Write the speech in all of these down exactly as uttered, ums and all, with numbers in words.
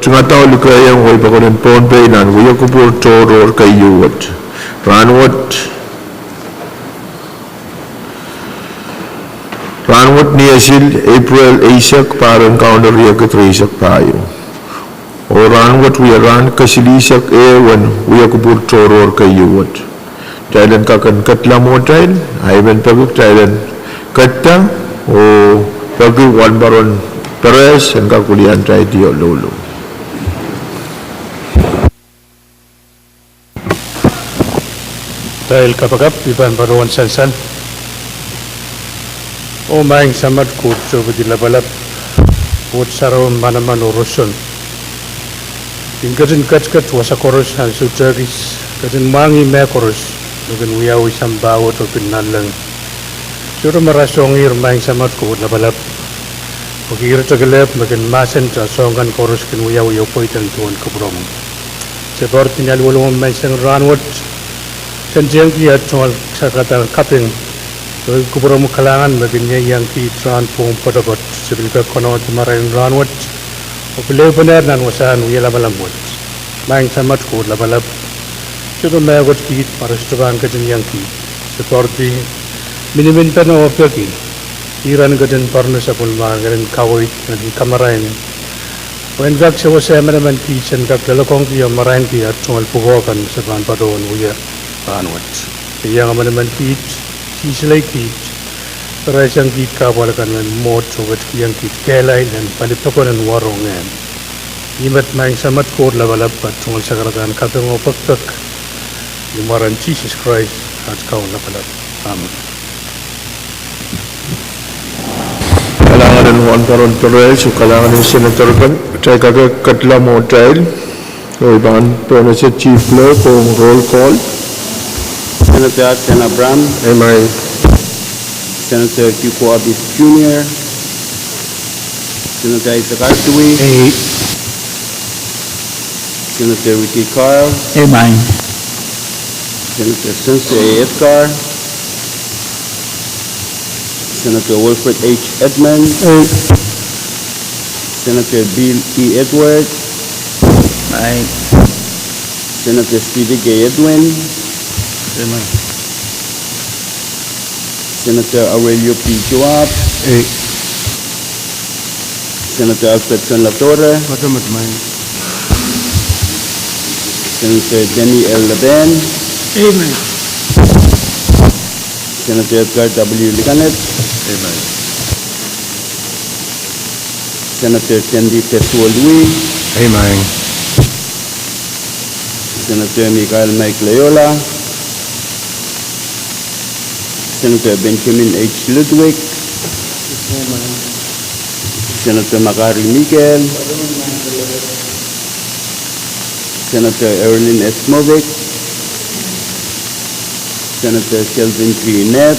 Tungoal likehiong wehi pokon en Pohnpei nan wia kupwur tohrohr keieu wet. Rahnwet, rahnwet ni Esil, Epril eisek, pahr en Kauno riekid rieisek pahieu. Oh rahnwet wia rahn kesilihsek ehu en wia kupwur tohrohr keieu wet. Kitail en kak en ketla mwohtail, ahi men peki kitail en ketta, oh peki Wahnpoaron Perez en kak wiliandi atail loulou. Kitail kapakap, I pahn patohwan sansal. Oh Maing Samat Koht Tohpidi Lapalap, Koht Sarawi manaman oh roson, I ketin ketiket wasa koaros ansou tuhkis, ketin mwahngih mehkoaros me kin wiawi sampah wet oh pil nanleng. Sohte me rasehng ihr Maing Samat Koht Lapalap, pwehki ire kelehpw me kin mahsenta soahng kan koaros kin wiawi oh pweida ni duwen kupwuromw. Se poaridi ni aluweluwomw menseng rahnwet, kentehngki at tungoal sakaradahn kaping, pwehki kupwuromw kalahngan me kin ieiang kiht rahn pwuhng poatopoat. Se pil kak konehng marain rahnwet, oh pil ehupene nan wasahn wia lamalam wet. Maing Samat Koht Lapalap, sohte mehkot kiht ma re sohte pahn ketin iang kiht. Se poaridi miniminpene oh peki iren ketin poarno sapwellimomwi en kaweid, en kamarain, pwe en kak sewese emenemen kiht sen kak loalokongki oh marainki at tungoal pwukoa kan me se pahn patohwan wia rahnwet. Ieiang emenemen kiht, sisilei kiht, piraisang kiht kahpwal akan en mwohd oh ketikihong kiht kehlail en pali pokon en warohng ngehn. Ih met Maing Samat Koht Lapalap, at tungoal sakaradahn kaping oh pekpek, ni mwaren Sises Krais, at Kaun Lapalap. Amen. Kalahngan en Wahnpoaron Perez oh kalahngan en Senator kan, kitail kak ketla mwohtail, oh I pahn pohnese Chief Clerk ong roll call. Senator Ken Abraham. Amen. Senator Kiko Abis Junior. Senator Isaac Ashewe. Aye. Senator Ricky Carl. Amen. Senator Sense A. Edgar. Senator Wilfred H. Edmonds. Aye. Senator Bill E. Edwards. Aye. Senator Stevie K. Edwin. Amen. Senator Aurelio P. Joab. Aye. Senator Alfred Ken Latore. Aye. Senator Denny L. Leben. Amen. Senator Edgar W. Liganet. Amen. Senator Tendi Tesuolui. Amen. Senator Michael Mike Loyola. Senator Benjamin H. Ludwig. Amen. Senator Makari Michael. Senator Erilyn Esmovik. Senator Kelvin G. Knapp.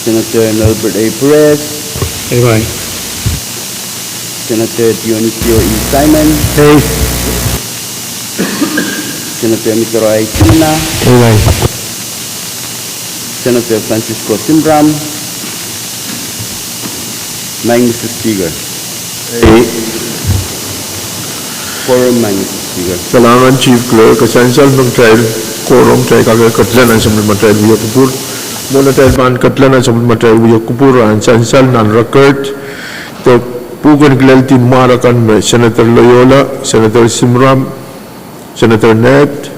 Senator Nelbert A. Perez. Amen. Senator Dionisio E. Simon. Aye. Senator Mitro Aituna. Amen. Senator Francisco Simram. Maing Mister Speaker. Aye. Quorum, Maing Mister Speaker. Kalahngan Chief Clerk, e sansal me kitail quorum, kitail kak ketla nan sapwellimatail wia kupwur. Mwohn atail pahn ketla nan sapwellimatail wia kupwur, rahn sansal nan record, de pwuhken kilel en mwahr akan me Senator Loyola, Senator Simram, Senator Ned,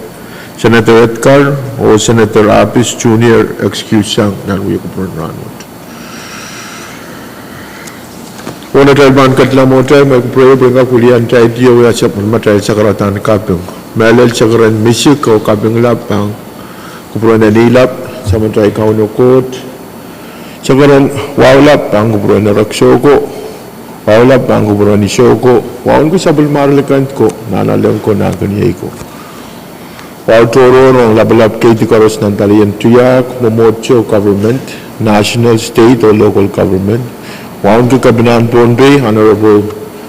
Senator Edgar, oh Senator Abis Junior excuse sang nan wia kupwur en rahnwet. Mwohn atail pahn ketla mwohtail, me kupwure pwe en kak wiliandi atail wia sapwellimatail sakaradahn kaping. Mehlel, sakaradahn misik oh kaping lap pahn kupwuren Ehnilap, Samatail Kauno Koht. Sakaradahn wahu lap pahn kupwuren Ereksoko. Wahu lap pahn kupwuren Isoko. Wauneki sapwellimarail kan ko, nanalek ko, nahnkeniei ko. Wahu tohrohr ong lapalap keidi koaros nan palien tiahk, mwomwohdiso, government, national, state oh local government. Wauneki Kepinahn Pohnpei, Honorable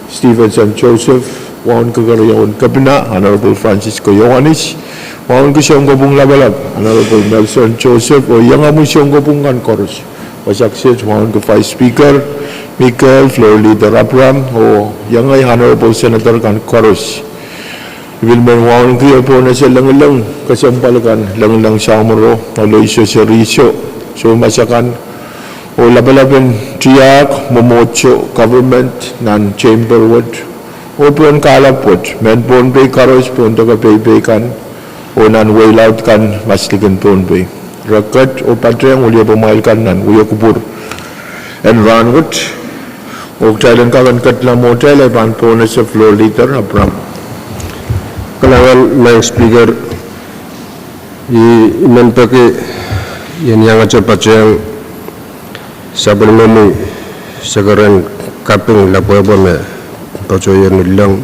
Stevenson Joseph. Wauneki keriaun Kepina, Honorable Francisco Iohannis. Wauneki sounkopwung lapalap, Honorable Nelson Joseph, oh iengomwi sounkopwung kan koaros. Wasaht wauneki Vice Speaker Mikel, Floor Leader Abraham, oh iengei Honorable Senator kan koaros. I pil men wauneki oh pohnese lengileng kesempwal kan, lengileng samworo, oh leisek serihsek, soumahs akan, oh lapalap en tiahk mwomwohdiso, government nan chamber wet, oh pohn kahlap wet, mehn Pohnpei koaros, pohn deke peipei kan, oh nan wehi laud kan, mas likin Pohnpei. Re ket oh patehng wiliepamwail kan nan wia kupwur en rahn wet, oh kitail en kak en ketla mwohtail, I pahn pohnese Floor Leader Abraham. Kalahngan Maing Speaker, I men peki I en iangete patehng sapwellimomwi sekeren kaping lapwehpwe me patohier ni leng,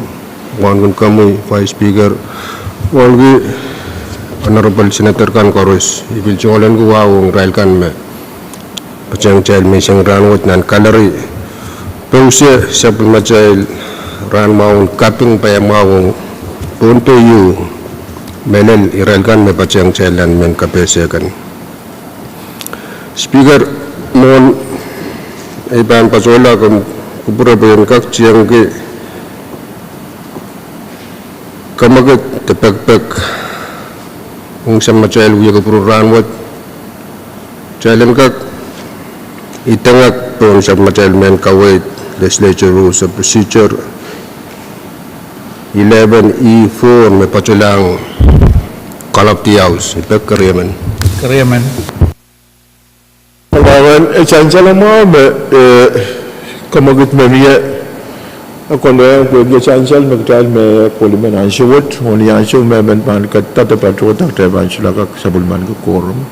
wauneki komwi Vice Speaker, wauneki Honorable Senator kan koaros. I pil tungoalenki wahu ong irail kan me patehng kitail menseng rahn wet nan gallery. Pouse sapwellimatail rahn mwahu en kaping paiamwahu ong Pohnpei ehu, mehlel irail kan me patehng kitail nan mehn kapehse kan. Speaker, mwohn ei pahn patohla, komw kupwure pwe I en kak tiengki kemwekid de pekipek ong sapwellimatail wia kupwur en rahn wet. Kitail en kak idengek pohn sapwellimatail mehn kaweid, Legislature Rules of Procedure eleven E four me patohlahng Call of the House. I peki keriemen. Kalahngan, e sansal mwahu me, eh, kemwekid me mie, e konehng pwehki e sansal me kitail me kohla men ansou wet, oh ni ansou me men pahn ketido de patohdo, kitail pahn solahr kak sapwellimaniki quorum.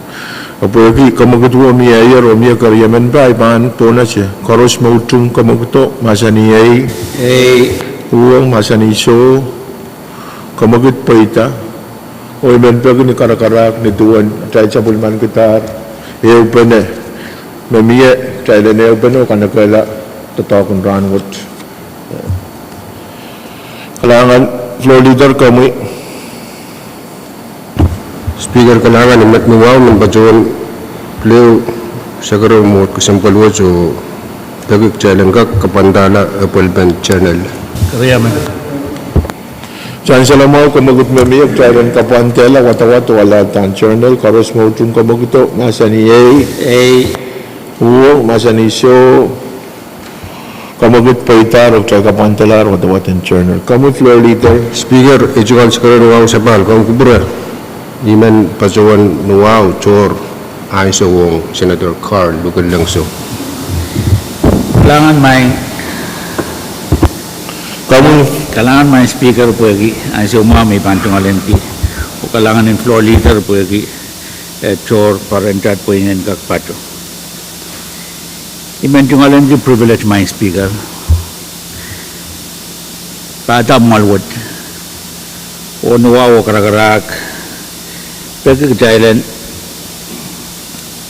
E pwehki kemwekid wo mieier oh mie keriemen pah, I pahn pohnese koaros me utung kemwekido, mahsanih ei. Uhwong, mahsanih soh. Kemwekid pweida. Oh I men peki ni karakarahk, ni duwen atail sapwellimankidahr ehupene me mie, kitail en ehupene oh kanekehla doadoahk en rahn wet. Kalahngan, Floor Leader, komwi. Speaker kalahngan, I met ni wahu men patohwan pil ehu sekeren mwohd kesempwal wet oh peki kitail en kak kapwandahla apwalipen journal. Sansal mwahu, kemwekid me mie kitail en kapwandahla wadawad oh alehda nan journal, koaros me utung kemwekido, mahsanih ei. Uhwong, mahsanih soh. Kemwekid pweidahr oh kitail kapwandahla wadawad en journal. Komwi Floor Leader. Speaker, ei tungoal sekeren wahu sapahl, komw kupwure. I men patohwan ni wahu tohr ansou ong Senator Carl Lukelengso. Kalahngan Maing, kalahngan Maing Speaker pwehki ansou mwahu me I pahn tungoalenki, oh kalahngan en Floor Leader pwehki e tohr poarendahte pwe I en kak patoh. I men tungoalenki privilege Maing Speaker, pahda mwoahl wet, oh ni wahu oh karakarahk, peki kitail en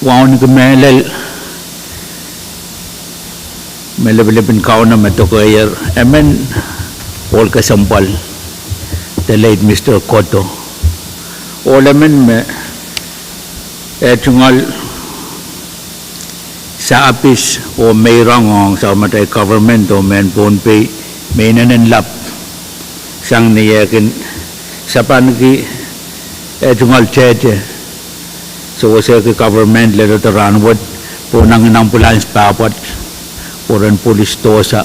wauneki mehlel me lipilipil en Kauno me dokehier, emen ohl kesempwal, the late Mister Koto, ohl emen me e tungoal sahpis oh meirong ong sapwellimatail government oh mehn Pohnpei me inenen lap, sang ni eh kin sapahniki e tungoal tehte sewesehki government leledo rahn wet, pwonangin ambulance pahpwat, pworen police dohsa,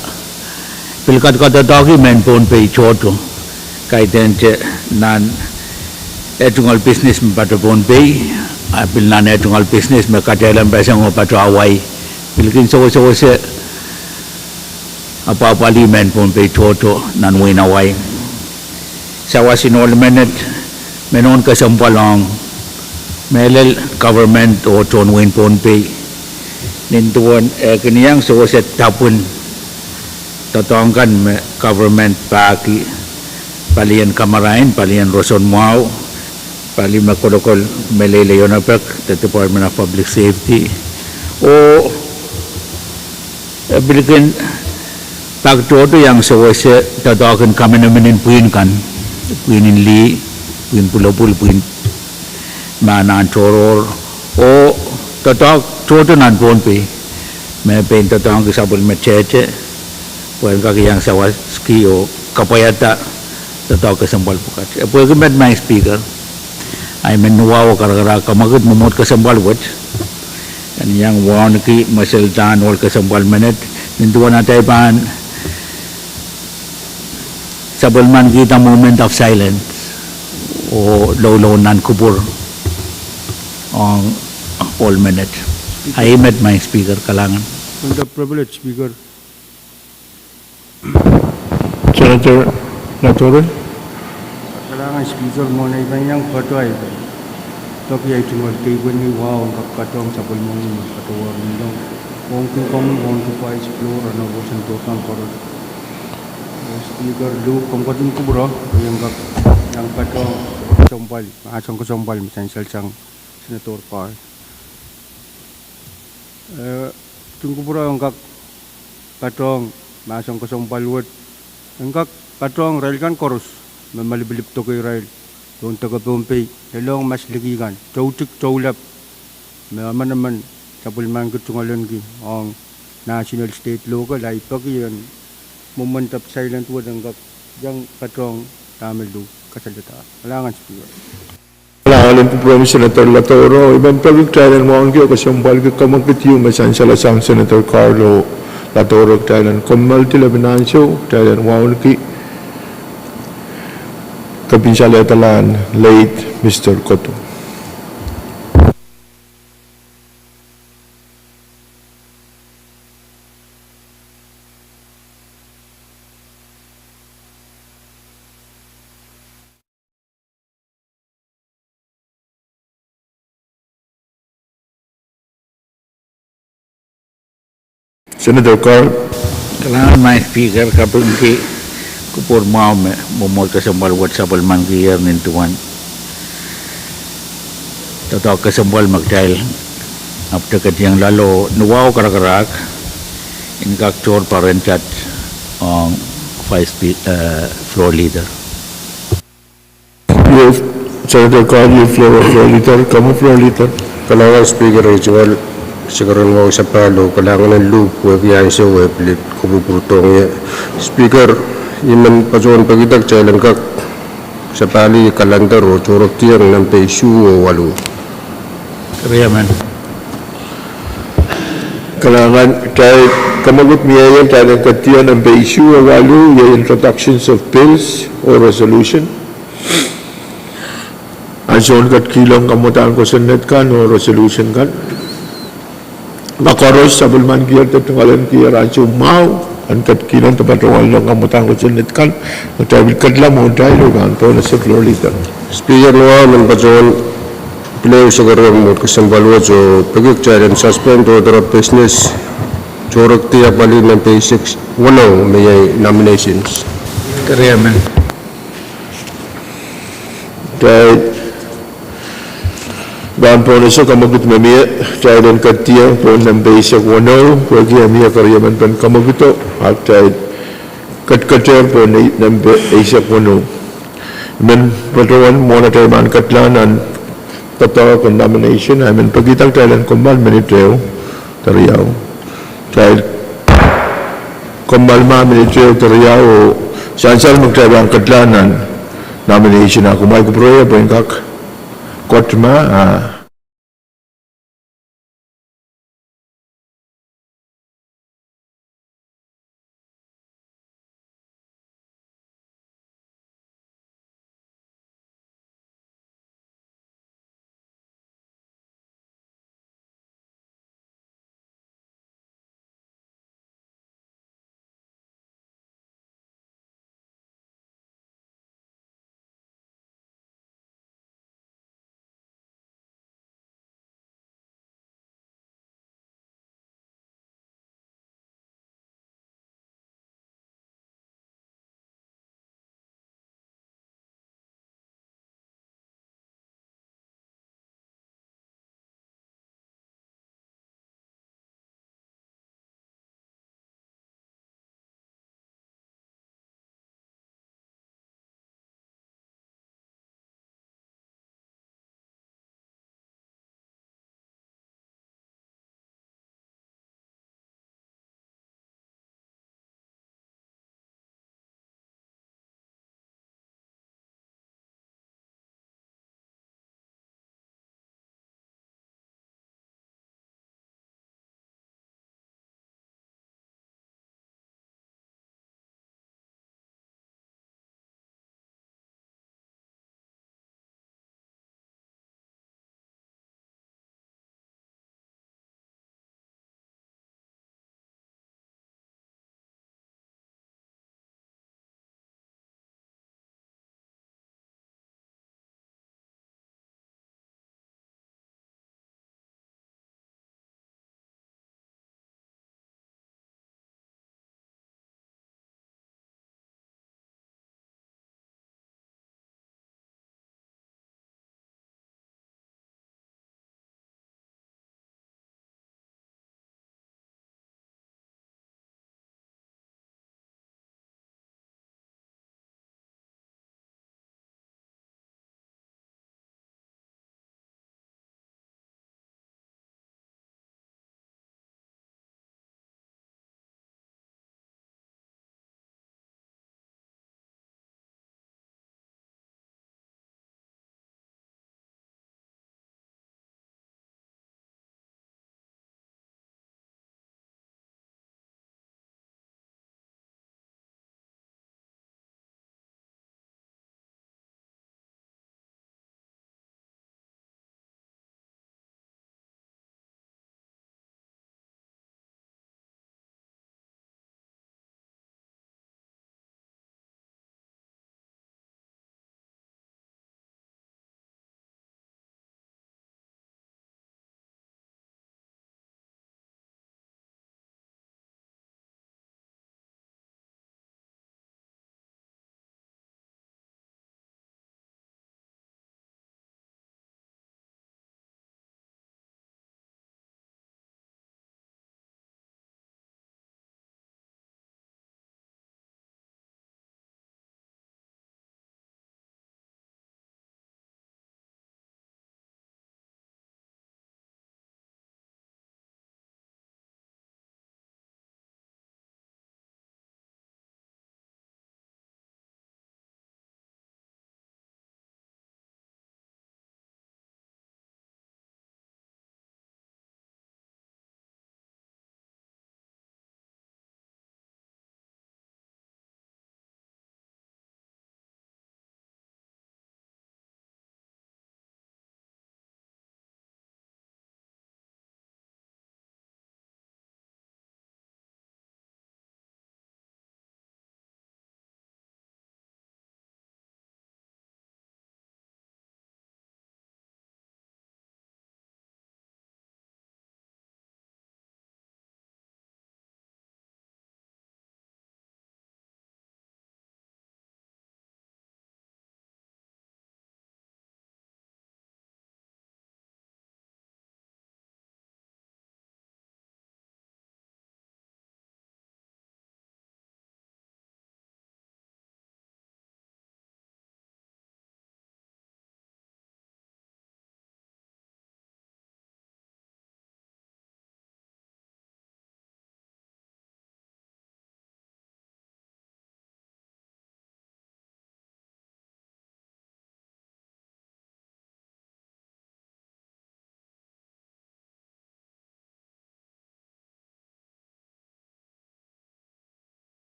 pil kadkadadoahki mehn Pohnpei tohto, kaidehn te nan eh tungoal business me patoh Pohnpei, a pil nan eh tungoal business me kadehlempeseng oh patoh Hawaii, pil kin sewesewese apwahpwalih mehn Pohnpei tohto nan wehin Hawaii. Sawas en ohl menet me nohn kesempwal ong mehlel government oh tohn wehin Pohnpei, nin duwen eh kin iang sewese tapwin doadoahk kan me government pahki, palien kamarain, palien roson mwahu, pali me kolokol, meleilei onopek, the Department of Public Safety, oh e pil kin pak tohto iang sewese doadoahk en kamanaman en pwihn kan, pwihn en lih, pwihn pwulopwul, pwihn me anahn tohrohr, oh doadoahk tohto nan Pohnpei me pein doadoahngki sapwellime tehte pwehn kak iang sawaski oh kapwaiada doadoahk kesempwal pwukat. E pwehki met, Maing Speaker, ahi men ni wahu oh karakarahk, kamwekid mwomwohd kesempwal wet en iang wauneki mwesel dahn ohl kesempwal menet, nin duwen atail pahn sapwellimankihda moment of silence oh loulou nan kupwur ong ohl menet. Ahi met, Maing Speaker, kalahngan. Senator Latoro. Kalahngan Speaker, mwohn ei pahn iang patohwan peki ei tungoal keipweni wahu en kak patohwan sapwellimomwi me patohwan nin lohng, ong kin komwi, ong kin Vice Speaker, rongen Senator kan koaros. Speaker, luhk, komw ketin kupwure, iang kak, iang patohwan kesempwal, mahsen kesempwal me sansal sang Senator Carl. Eh, kin kupwure en kak patohwan mahsen kesempwal wet, en kak patohwan irail kan koaros me malipilip doke irail pohn deke Pohnpei, lelohng masliki kan, toutik, toulap, me emenemen sapwellimanki tungoalenki ong national, state, local, ahi peki en moment of silence wet en kak iang patohwan dahme luhk, kasalehda. Kalahngan Speaker. Kalahngan en kupwuromwi Senator Latoro. I men peki kitail en wauneki oh kesempwalki kamwekid ieu me sansal sang Senator Carl oh Latoro, kitail en kommoaldi lepin ansou, kitail en wauneki kepin salehdalahn late Mister Koto. Senator Carl. Kalahngan Maing Speaker, kapingki kupwur mwahu me mwomwohd kesempwal wet sapwellimankiher nin duwen doadoahk kesempwal me kitail ahpwtehn ketieng loale, ni wahu karakarahk en kak tohr parentat ong Vice Spe-, eh, Floor Leader. Senator Carl, floor, Floor Leader, komwi Floor Leader. Kalahngan Speaker, ei tungoal sikeren wahu sapahl oh kalahngan en luhk pwehki ansou e pil kupwurupwurdohng ie. Speaker, I men patohwan pekihda kitail en kak sapahlih kalender oh tohrohrkihdiong nempe isuh oh waluh. Kalahngan, kitail kamwekid mie ie, kitail en ketido nempe isuh oh waluh, iei introductions of bills oh resolution. Ansoun ketikihla ong kamwadahn kosonned kan oh resolution kan. Ma koaros sapwellimankiher de tungoalenkiher ansou mwahu en ketikihla de patohwan ong kamwadahn kosonned kan, kitail pil ketila mwohtail oh pahn pohnese Floor Leader. Speaker, ni wahu men patohwan pil ehu sikeren mwomwohd kesempwal wet oh peki kitail en suspend order of business, tohrohrkihdi apwalih nempe eisek weneu me iei nominations. Kitail pahn pohnese kamwekid me mie, kitail en ketido pohn nempe eisek weneu, pwehki e mie keriemen pen kamwekido, a kitail ketiketehr pohn nempe eisek weneu. I men patohwan mwohn atail pahn ketila nan doadoahk en nomination, I men pekihda kitail en kommoal minit ehu de riau. Kitail kommoal ma minit ehu de riau oh sansal me kitail pahn ketila nan nomination, a kumwail kupwure pwehn kak kot ma, a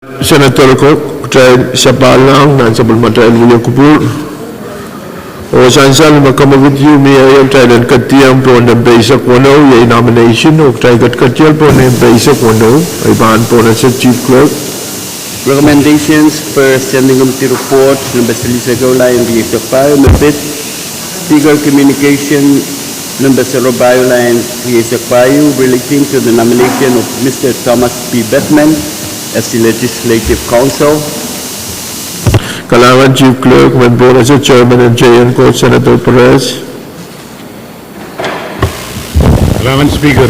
Senator ko, kitail sapahlahng nan sapwellimatail wia kupwur. Oh sansal me kemwekid ieu mie, kitail en ketieng pohn nempe eisek weneu, iei nomination, oh kitail ketiketier pohn nempe eisek weneu, I pahn pohnese Chief Clerk. Recommendations per Standing Committee Report nempe silihsek ehu, lain rieisek pahieu, me pid Speaker Communication nempe serepahieu, lain rieisek pahieu, relating to the nomination of Mister Thomas P. Beckman as the Legislative Counsel. Kalahngan Chief Clerk, men pohnese Chairman en Teienko, Senator Perez. Kalahngan Speaker.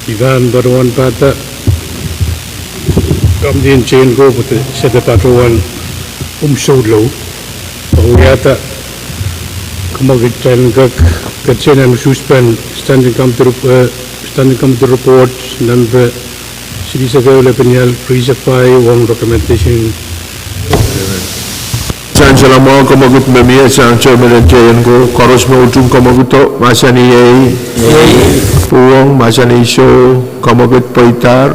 I pahn patohwan pahda komidi en Teienko pwe se de patohwan umsoulou, oh wiahda kemwekid kitail en kak ketin usuhspen Standing Committee Rep-, eh, Standing Committee Report nempe silihsek ehu, lepin ial rieisek pahieu, ong recommendation. Sansal mwahu kemwekid me mie sang Chairman en Teienko, koaros me utung kemwekido, mahsanih iei. Pwuhwong, mahsanih soh, kemwekid pweidahr.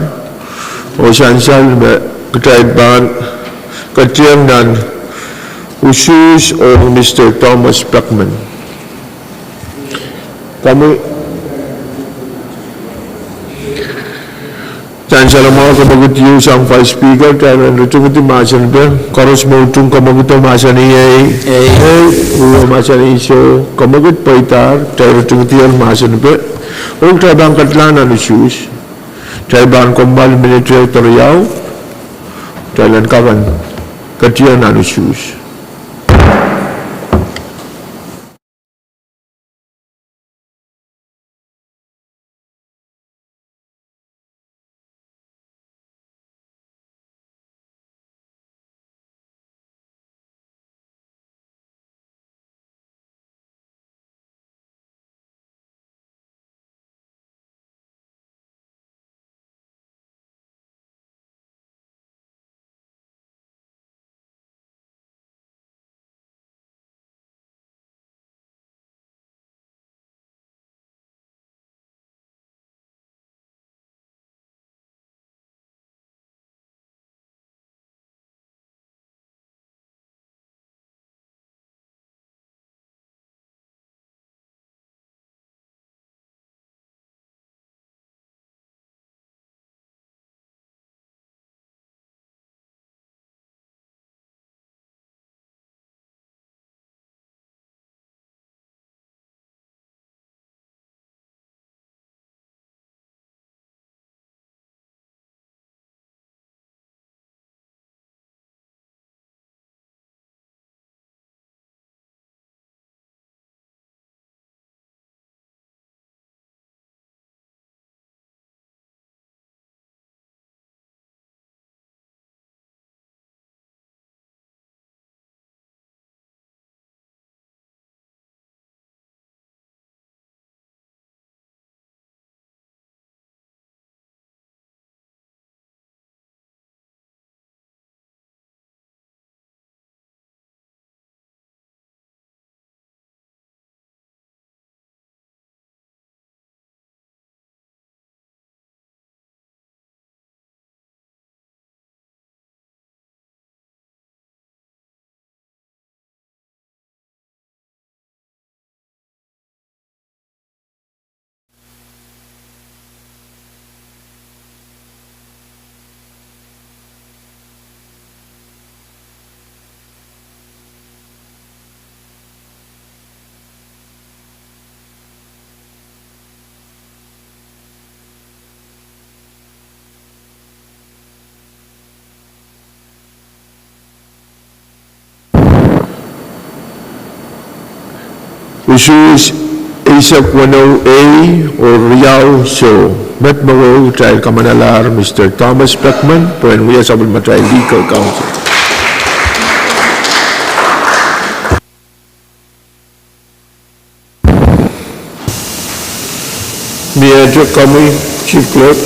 Oh sansal me kitail pahn ketieng nan usuhs ong Mister Thomas Beckman. Komwi, sansal mwahu kemwekid ieu sang Vice Speaker, kitail en ritingidi mahsen pwe, koaros me utung kemwekido, mahsanih iei. Pwuhwong, mahsanih soh, kemwekid pweidahr, kitail ritingidi mahsen pwe, oh kitail pahn ketlahng nan usuhs. Kitail pahn kommoal minit riau de riau, kitail en kak ketieng nan usuhs. Usuhs eisek weneu A oh riau soh. Met mwehu kitail kamanalahr Mister Thomas Beckman pwehn wia sapwellimatail legal counsel. Mie te komwi, Chief Clerk.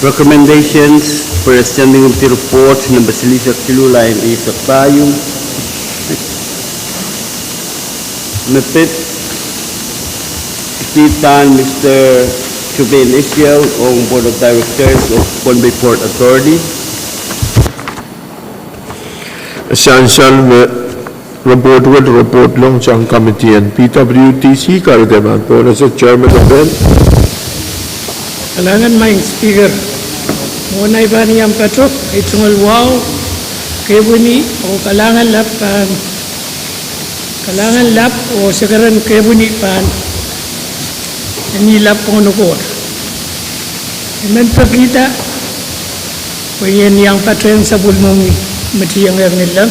Recommendations per Standing Committee Report nempe silihsek siluh, lain rieisek pahieu. Me pid, pid pahn Mister Trevane Isiel ong Board of Directors of Pohnpei Port Authority. Sansal me report wet report ong sang committee en P W T C, kahrehda ma pwon sang chairman of the. Kalahngan Maing Speaker, mwohn ei pahn iang patoh, ei tungoal wahu, kepwini oh kalahngan lap pahn, kalahngan lap oh sekeren kepwini pahn, en lap pwongnokohte. I men pekihda pwe I en iang patehng sapwellimomwi me tiengehr ngilen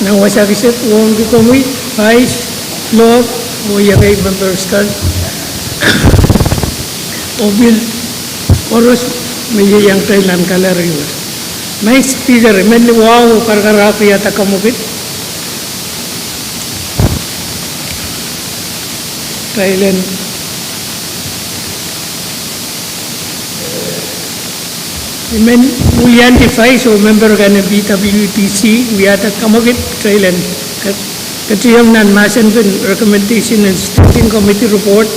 nan wasa kiset, wauneki komwi Vice, Lord, oh iengei members kan, oh pil koaros me ieiang kitail nan kalari wet. Maing Speaker, I men wahu oh karakarahk wiahda kamwekid kitail en I men wia device oh member kan en P W T C wiahda kamwekid kitail en ket-, ketieng nan mahsen pen recommendation en Standing Committee Report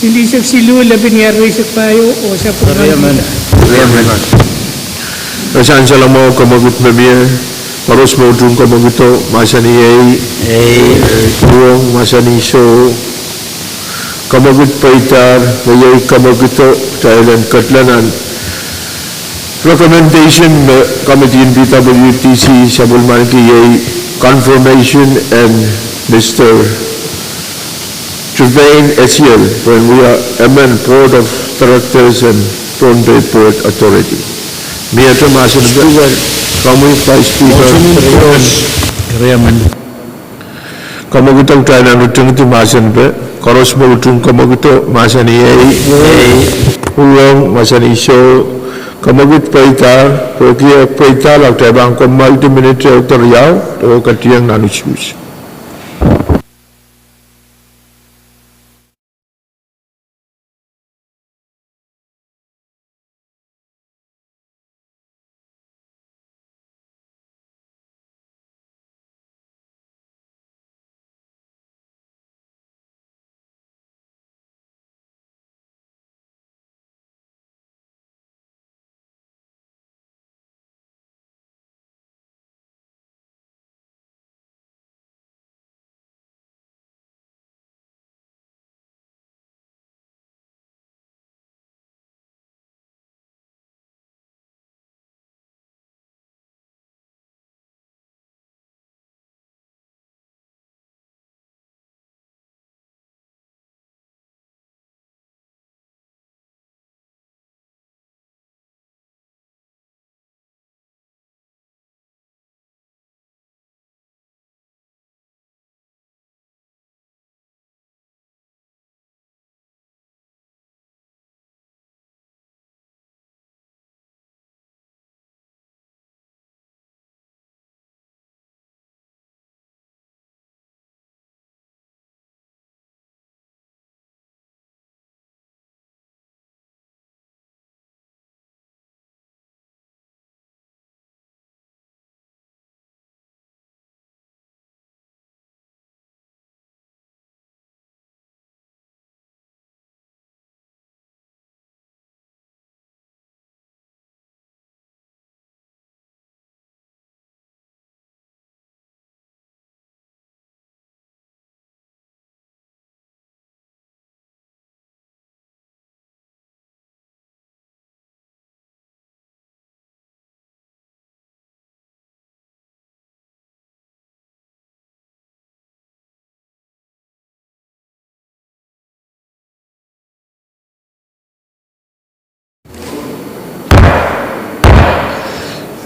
silihsek siluh, lepin iar rieisek pahieu, oh sapwellimen. Sansal mwahu, kamwekid me mie, koaros me utung kamwekido, mahsanih ei, uhwong, mahsanih soh. Kamwekid pweidahr, me iei kamwekido, kitail en ketla nan recommendation me committee en P W T C sapwellimaniki, iei confirmation en Mister Trevane Isiel pwehn wia emen Board of Directors en Pohnpei Port Authority. Miehte mahsen pen, komwi Vice Speaker. Kamwekido, kitail en ritingidi mahsen pen, koaros me utung kamwekido, mahsanih ei, uhwong, mahsanih soh. Kamwekid pweidahr, pwehki e pweidahr, kitail pahn komoaldi minit ehu de riau oh ketieng nan usuhs.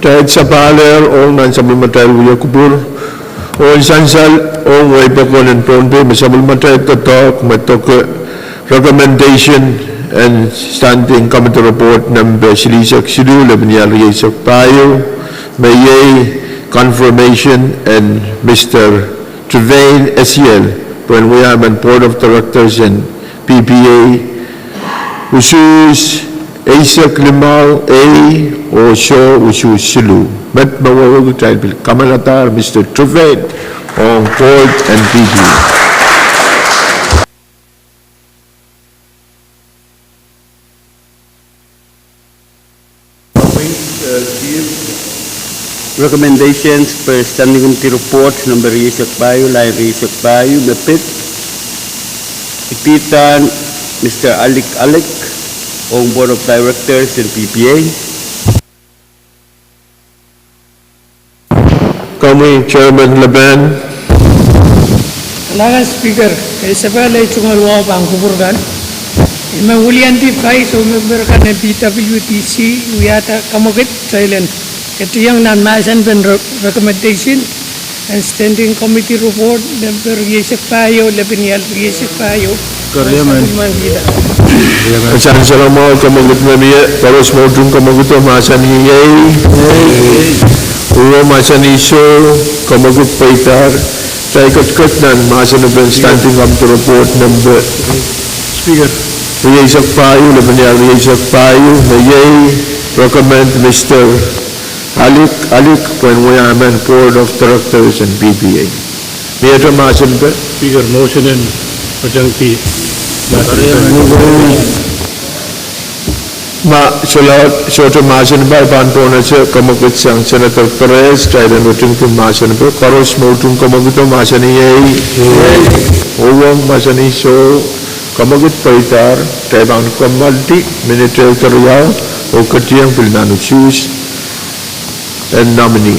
Kitail sapahl ong nan sapwellimatail wia kupwur oh sansal ong wehi pokon en Pohnpei me sapwellimatail doadoahk me doke recommendation en Standing Committee Report nempe silihsek siluh, lepin iar rieisek pahieu, me iei confirmation en Mister Trevane Isiel pwehn wia emen Board of Directors en P P A usuhs eisek limau, ei oh soh usuhs siluh. Met me wehwehki, kitail pil kamanadahr Mister Trevane ong board en P P A. Recommendations per Standing Committee Report number rieisek pahieu, lain rieisek pahieu me pid. Ipidahn Mister Alik Alik ong Board of Directors en P P A. Komwi Chairman Lepen. Kalahngan Speaker, e sapahl ei tungoal wahu pahn kupwur kan. I men wiliandi vice oh member kan en P W D C wiahda kamwekid kitail en ketiong nan mahsen pen re-, recommendation en Standing Committee Report number rieisek pahieu, lepin ial rieisek pahieu. Keriamen. Sang salamwahu, kamwekid me mie, koaros me utung kamwekido mahsanih iei. Uwo mahsanih soh, kamwekid peidahr. Kitail ketiket nan mahsen pen Standing Committee Report number Speaker, rieisek pahieu, lepin ial rieisek pahieu, me iei recommend Mister Alik Alik pwehn wia emen Board of Directors en P P A. Miehte mahsen pei? Speaker, motion en patehng ki. Ma sohte mahsen pei, pahn pohnese kamwekid sang Senator Perez, kitail en patehng ki mahsen pei, koaros me utung kamwekido mahsanih iei. Uwo mahsanih soh, kamwekid peidahr, kitail pahn kamwaldi minit ehu keriau oh ketiong pil nan usuhs en nominee.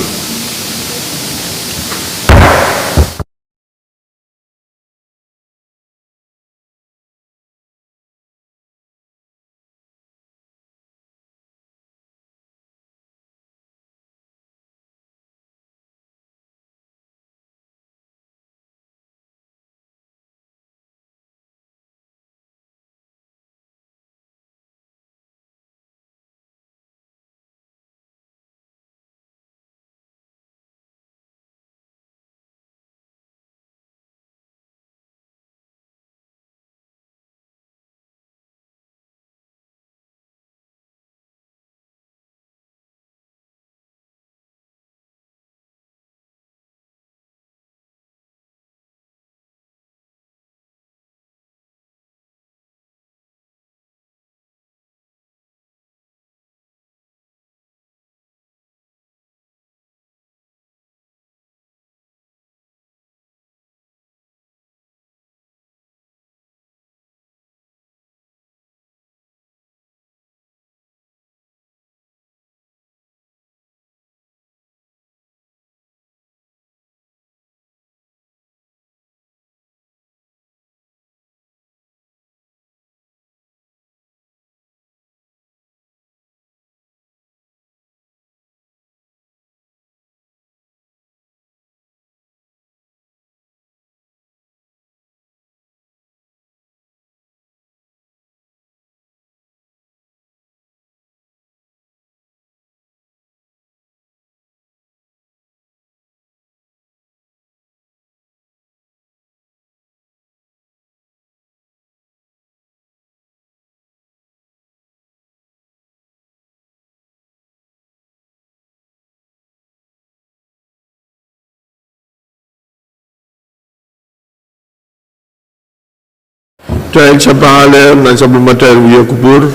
Kitail sapahl nan sapwellimatail wia kupwur,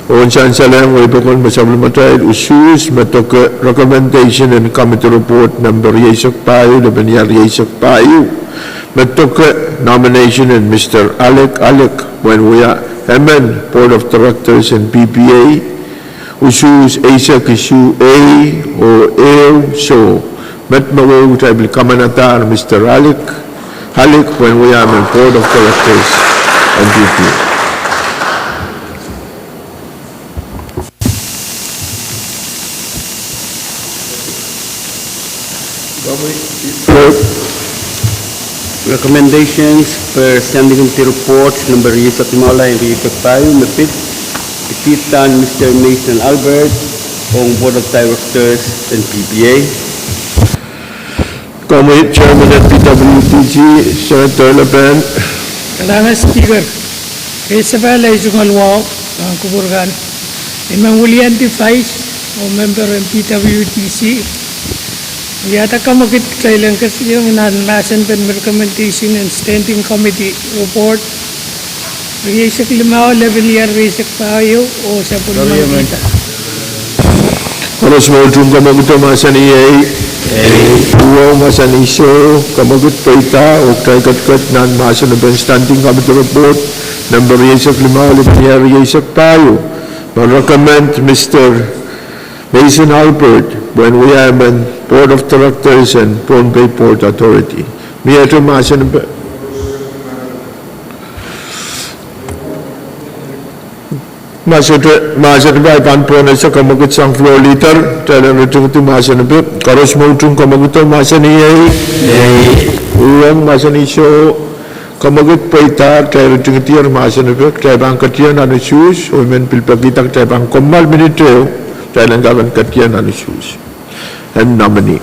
oh sansalehng wei pokon me sapwellimatail usuhs me doke recommendation en Committee Report number rieisek pahieu, lepin ial rieisek pahieu, me doke nomination en Mister Alik Alik pwehn wia emen Board of Directors en P P A, usuhs eisek isuh A oh ehu soh. Met me wehwehki, kitail pil kamanadahr Mister Alik Alik pwehn wia emen Board of Directors en P P A. Recommendations per Standing Committee Report number rieisek limau, lain rieisek pahieu me pid. Ipidahn Mister Mason Albert ong Board of Directors en P P A. Komwi Chairman en P W D C, Senator Lepen. Kalahngan Speaker, e sapahl ei tungoal wahu pahn kupwur kan. I men wiliandi vice oh member en P W D C wiahda kamwekid kitail en ketiong nan mahsen pen recommendation en Standing Committee Report rieisek limau, lepin ial rieisek pahieu, oh sapwellimomwi. Koaros me utung kamwekid oh mahsanih ei. Uhwong mahsanih soh, kamwekid pweida, oh kitail ketiket nan mahsen en Standing Committee Report nempe rieisek limau, lepin rieisek pahieu, me recommend Mister Mason Albert pwehn wia emen Board of Directors en Pohnpei Port Authority. Mie mahsen en Mahsen en Standing Committee pahn pohnese kamwekid sang Floor Leader, kitail en ritingidi mahsen en Standing Committee. Koaros me utung kamwekid oh mahsanih ei. Uhwong mahsanih soh, kamwekid pweida, kitail ritingidi mahsen en Standing Committee, kitail pahn ketier nan usuhs, oh I men pil pekihda kitail pahn kommoal minit ehu, kitail en kak en ketier nan usuhs. En nominee.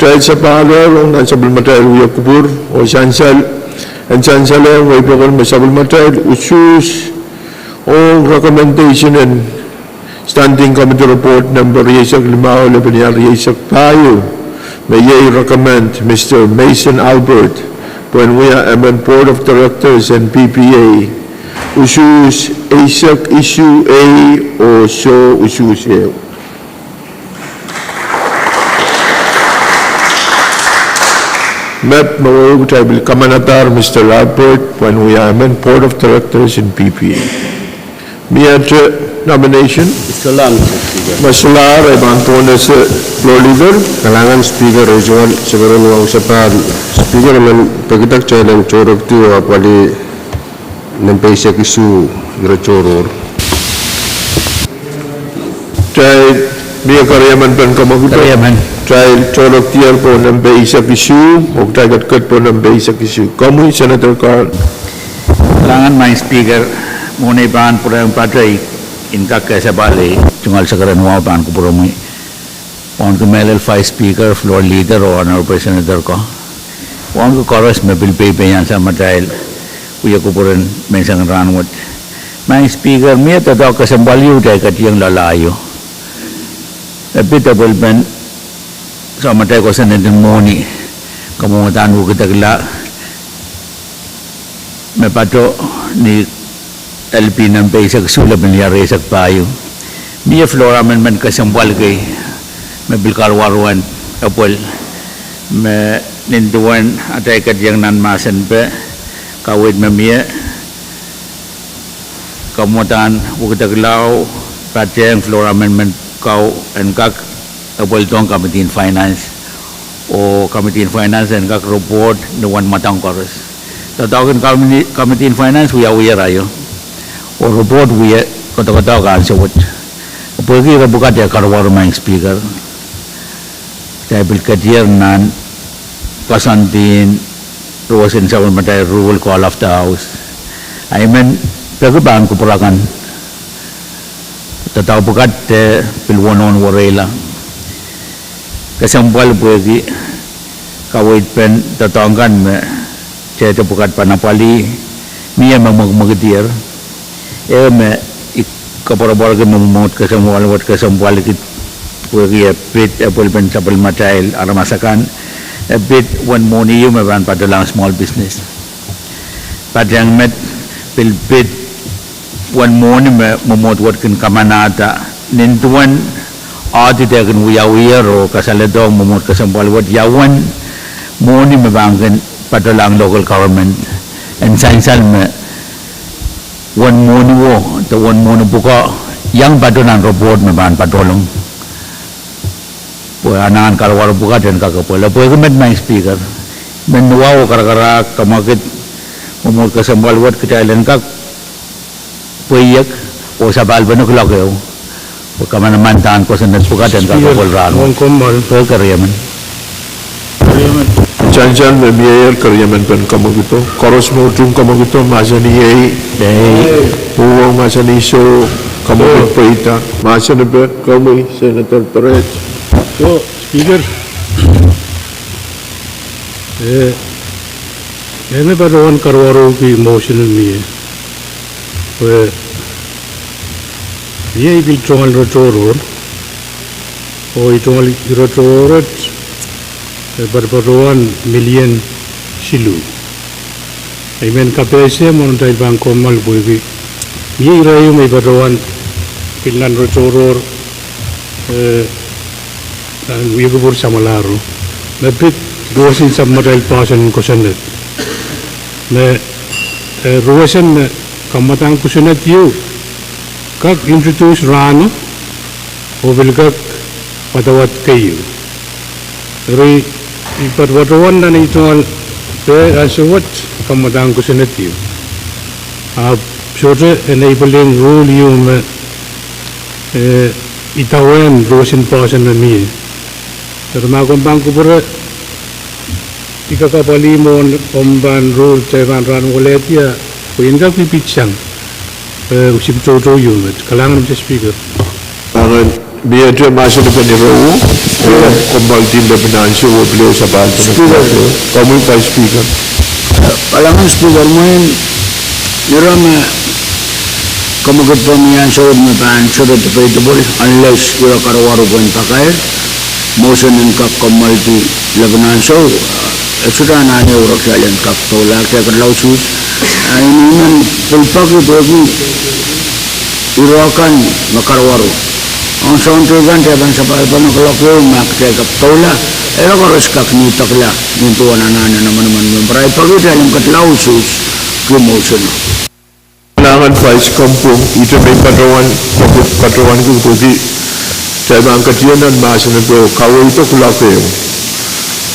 Kitail sapahl rong nan sapwellimatail wia kupwur oh sansal, en sansal en wei pokon me sapwellimatail usuhs ong recommendation en Standing Committee Report nempe rieisek limau, lepin rieisek pahieu, me iei recommend Mister Mason Albert pwehn wia emen Board of Directors en P P A, usuhs eisek isuh ei oh soh usuhs ehu. Mepwukat me wehwehki, kitail pil kamanadahr Mister Albert pwehn wia emen Board of Directors en P P A. Mie nomination? Solahr, Mister Speaker. Me solahr, I pahn pohnese Floor Leader. Kalahngan Speaker, rehn tungoal sakaradahn wahu sapahl. Speaker, I men pekida kitail en tohrohrki oh apwalih nempe eisek isuh, ire tohrohr. Kitail, mie keriemen pen kamwekid? Keriemen. Kitail tohrohr dier pohn nempe eisek isuh, oh kitail ketiket pohn nempe eisek isuh. Komwi, Senator Carl. Kalahngan, Maing Speaker, mwohn ei pahn pwurehng patehng, I en kak kesempwal ei tungoal sakaradahn wahu pahn kupwuromwi. Wauneki mehlel Vice Speaker, Floor Leader oh Honorable Senator ko. Wauneki koaros me pil peipei ansou me kitail wia kupwuren menseng en rahnwet. Maing Speaker, mie doadoahk kesempwal ehu kitail ketieng loale ieu. E pid apwalipen soangen atail kosonned en mwohni, kamwadahn wekidekla me patoh ni L P nempe eisek isuh, lepin rieisek pahieu. Mie floor amendment kesempwal kei me pil karuwaru en apwal, me nin duwen atail ketieng nan mahsen pe, kaweid me mie, kamwadahn wekidekla patehng floor amendment kau en kak apwaldohng Committee en Finance, oh Committee en Finance en kak report ni uwen mwadang koaros. Doadoahk en Committee, Committee en Finance wiawi ire ieu, oh report wia kodokodoahk ansou wet. Pwehki ire pwukat e karuwaru, Maing Speaker, kitail pil ketier nan Koasoandi en ruwesin sapwellimatail ruhl, Call of the House. I men peki pahn kupwur akan. Doadoahk pwukat eh pil wonohn wereila. Kesempwal pwehki kaweid pen doadoahk kan me tehte pwukat pahn apwalih, mie me mwekimwekidier. Ehu me I koapworopworki me mwomwohd kesempwal wet kesempwalki pwehki e pid epwelpen sapwellimatail aramas akan, e pid uwen mwohni ieu me pahn patohlahng small business. Patehng met pil pid uwen mwohni me mwomwohd wet kin kamanahda nin duwen audit eh kin wiawiher oh kasaledohng mwomwohd kesempwal wet ia uwen mwohni me pahn kin patohlahng local government. En sansal me uwen mwohni wo de uwen mwohni pwukoa iang patoh nan report me pahn patohlong. Pwe anahn karuwaru pwukat en kak apwal. Pwehki met, Madam Speaker, men wahu oh karakarahk kamwakid mwomwohd kesempwal wet kitail en kak pweiek oh sapahl pene kuloak ehu. Pwe kamanaman dahn kosonned pwukat en kak apwal rahno. Pwe keriemen. Sansal me mieier keriemen pen kamwakido. Koaros me utung kamwakido, mahsanih ei. Ei. Uhwong mahsanih soh, kamwakid pweida. Mahsanipe, komwi Senator Perez. Speaker, eh, me patohwan karuwaruki motion en mie, pwe mie I pil tungoal ire tohrohr, oh I tungoal ire tohrohr wet, eh, patohwan million siluh. I men kapehse mwohn atail pahn kommoal pwehki mie ire ieu me I patohwan pil nan ire tohrohr, eh, nan wiekupwur samwalahro me pid ruwesin sapwellimatail poahsoan en kosonned me, eh, ruwesen me kamwadang kosonned ieu kak introduce rahno oh pil kak wadawad keieu. Eri I patohwan nan ei tungoal peh ansou wet kamwadang kosonned ieu, ahpw sohte enabling rule ieu me, eh, idawehn ruwesin poahsoan me mie. Eri ma komw pahn kupwure, I kak apwalih mwohn omw pahn rule, kitail pahn rahn welehdi, pwe I en kak pipitsang, eh, usik toutou ieu met. Kalahngan, Madam Speaker. Miehte mahsanipen ire wet, kommoal din lepin ansou oh pil ehu sapahl pene kuloak ehu. Komwi Vice Speaker. Kalahngan Speaker, mwein ire me kamwakid pahn mie ansou wet me pahn sohte debatable unless ire karuwaru pahn pakair. Motion en kak kommoal din lepin ansou, eh, e sohte anahne ire kilang en kak doula, kitail kak lausus. Ah, I men pil peki pwehki ire kan me karuwaru ong soun teikan, kitail pahn sapahl pene kuloak ehu, ma kitail kak doula, ire koaros kak nidekla nin duwen anahn en emenemen member. I peki kitail en kak lausus ki motion. Kalahngan Vice, komw pwung. Ihte me I patohwan, patohwanki pwehki kitail pahn ketien nan mahsen en pwe kaweido kuloak ehu.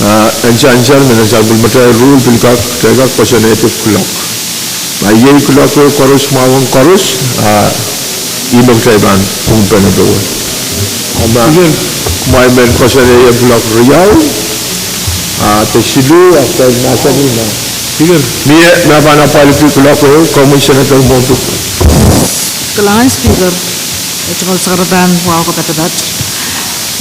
Ah, en sansal me nan sapwellimatail rule pil kak, kitail kak koasoanehdi kuloak. Ma iei kuloak ehu koaros, mwahu ong koaros, ah, ih me kitail pahn pwungpene powe. Ah, ma kumwail men koasoanehie kuloak riau, ah, de siluh, ah, kitail mahsanih ma mie me pahn apwalihki kuloak ehu, komwi Senator Moffitt. Kalahngan Speaker, eh, tungoal sakarada en wahu kapatapat.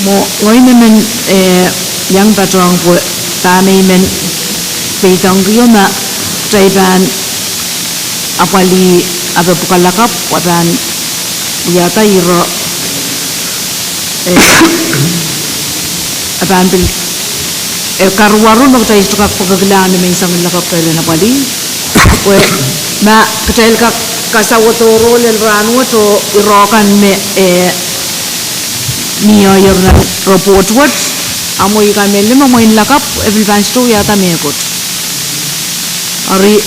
Mwo, ngehi me men, eh, iang patohwan pwe dahme I men peidohngkio ma kitail pahn apwalih ape pwukat lakapw, wa pahn wiahda ire, eh, e pahn pil, eh, karuwaru me kitail sohte kak pwekekla ni menseng en lakapw kitail en apwalih. Pwe ma kitail kak kasawadohro lel rahn wet oh ire kan me, eh, mie nan report wet, a mwein I kamehlele me mwein lakapw e pil pahn sohte wiahda mehkot. Eri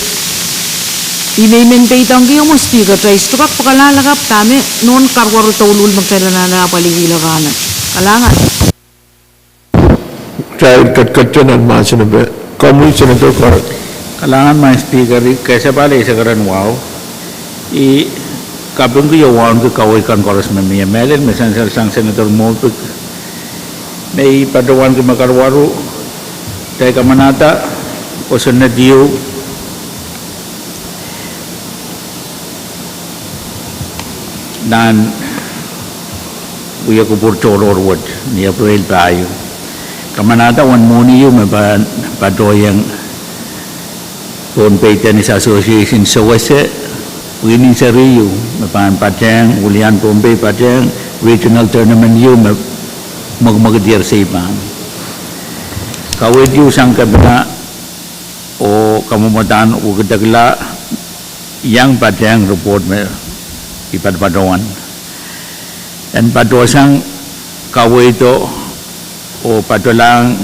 I men, I men peidohngkio mwo Speaker, kitail sohte kak pwekala lakapw dahme nohn karuwaru douluhl me kitail anahne apwalihkihla rahn wet. Kalahngan. Kitail ketiket nan mahsen en pwe, komwi Senator Carl. Kalahngan Madam Speaker, I kesepahl eisek ren wahu. I kapingki oh wauneki kaweid kan koaros me mie. Mehlel me sansal sang Senator Moffitt, me I patohwanki me karuwaru Kitail kamanahda kosonned ieu nan wia kupwur tohrohr wet ni April pahieu. Kamanahda uwen mwohni ieu me pahn patohiong Pohnpei Tennis Association sewese pwihnen seri ieu me pahn patehng, wilian Pohnpei patehng regional tournament ieu me mwekimwekidier sei pahn. Kaweid ieu sang kepina oh kamwomwdahn wekidekla iang patehng report me I patopato wen. En patohsang kaweido oh patolahng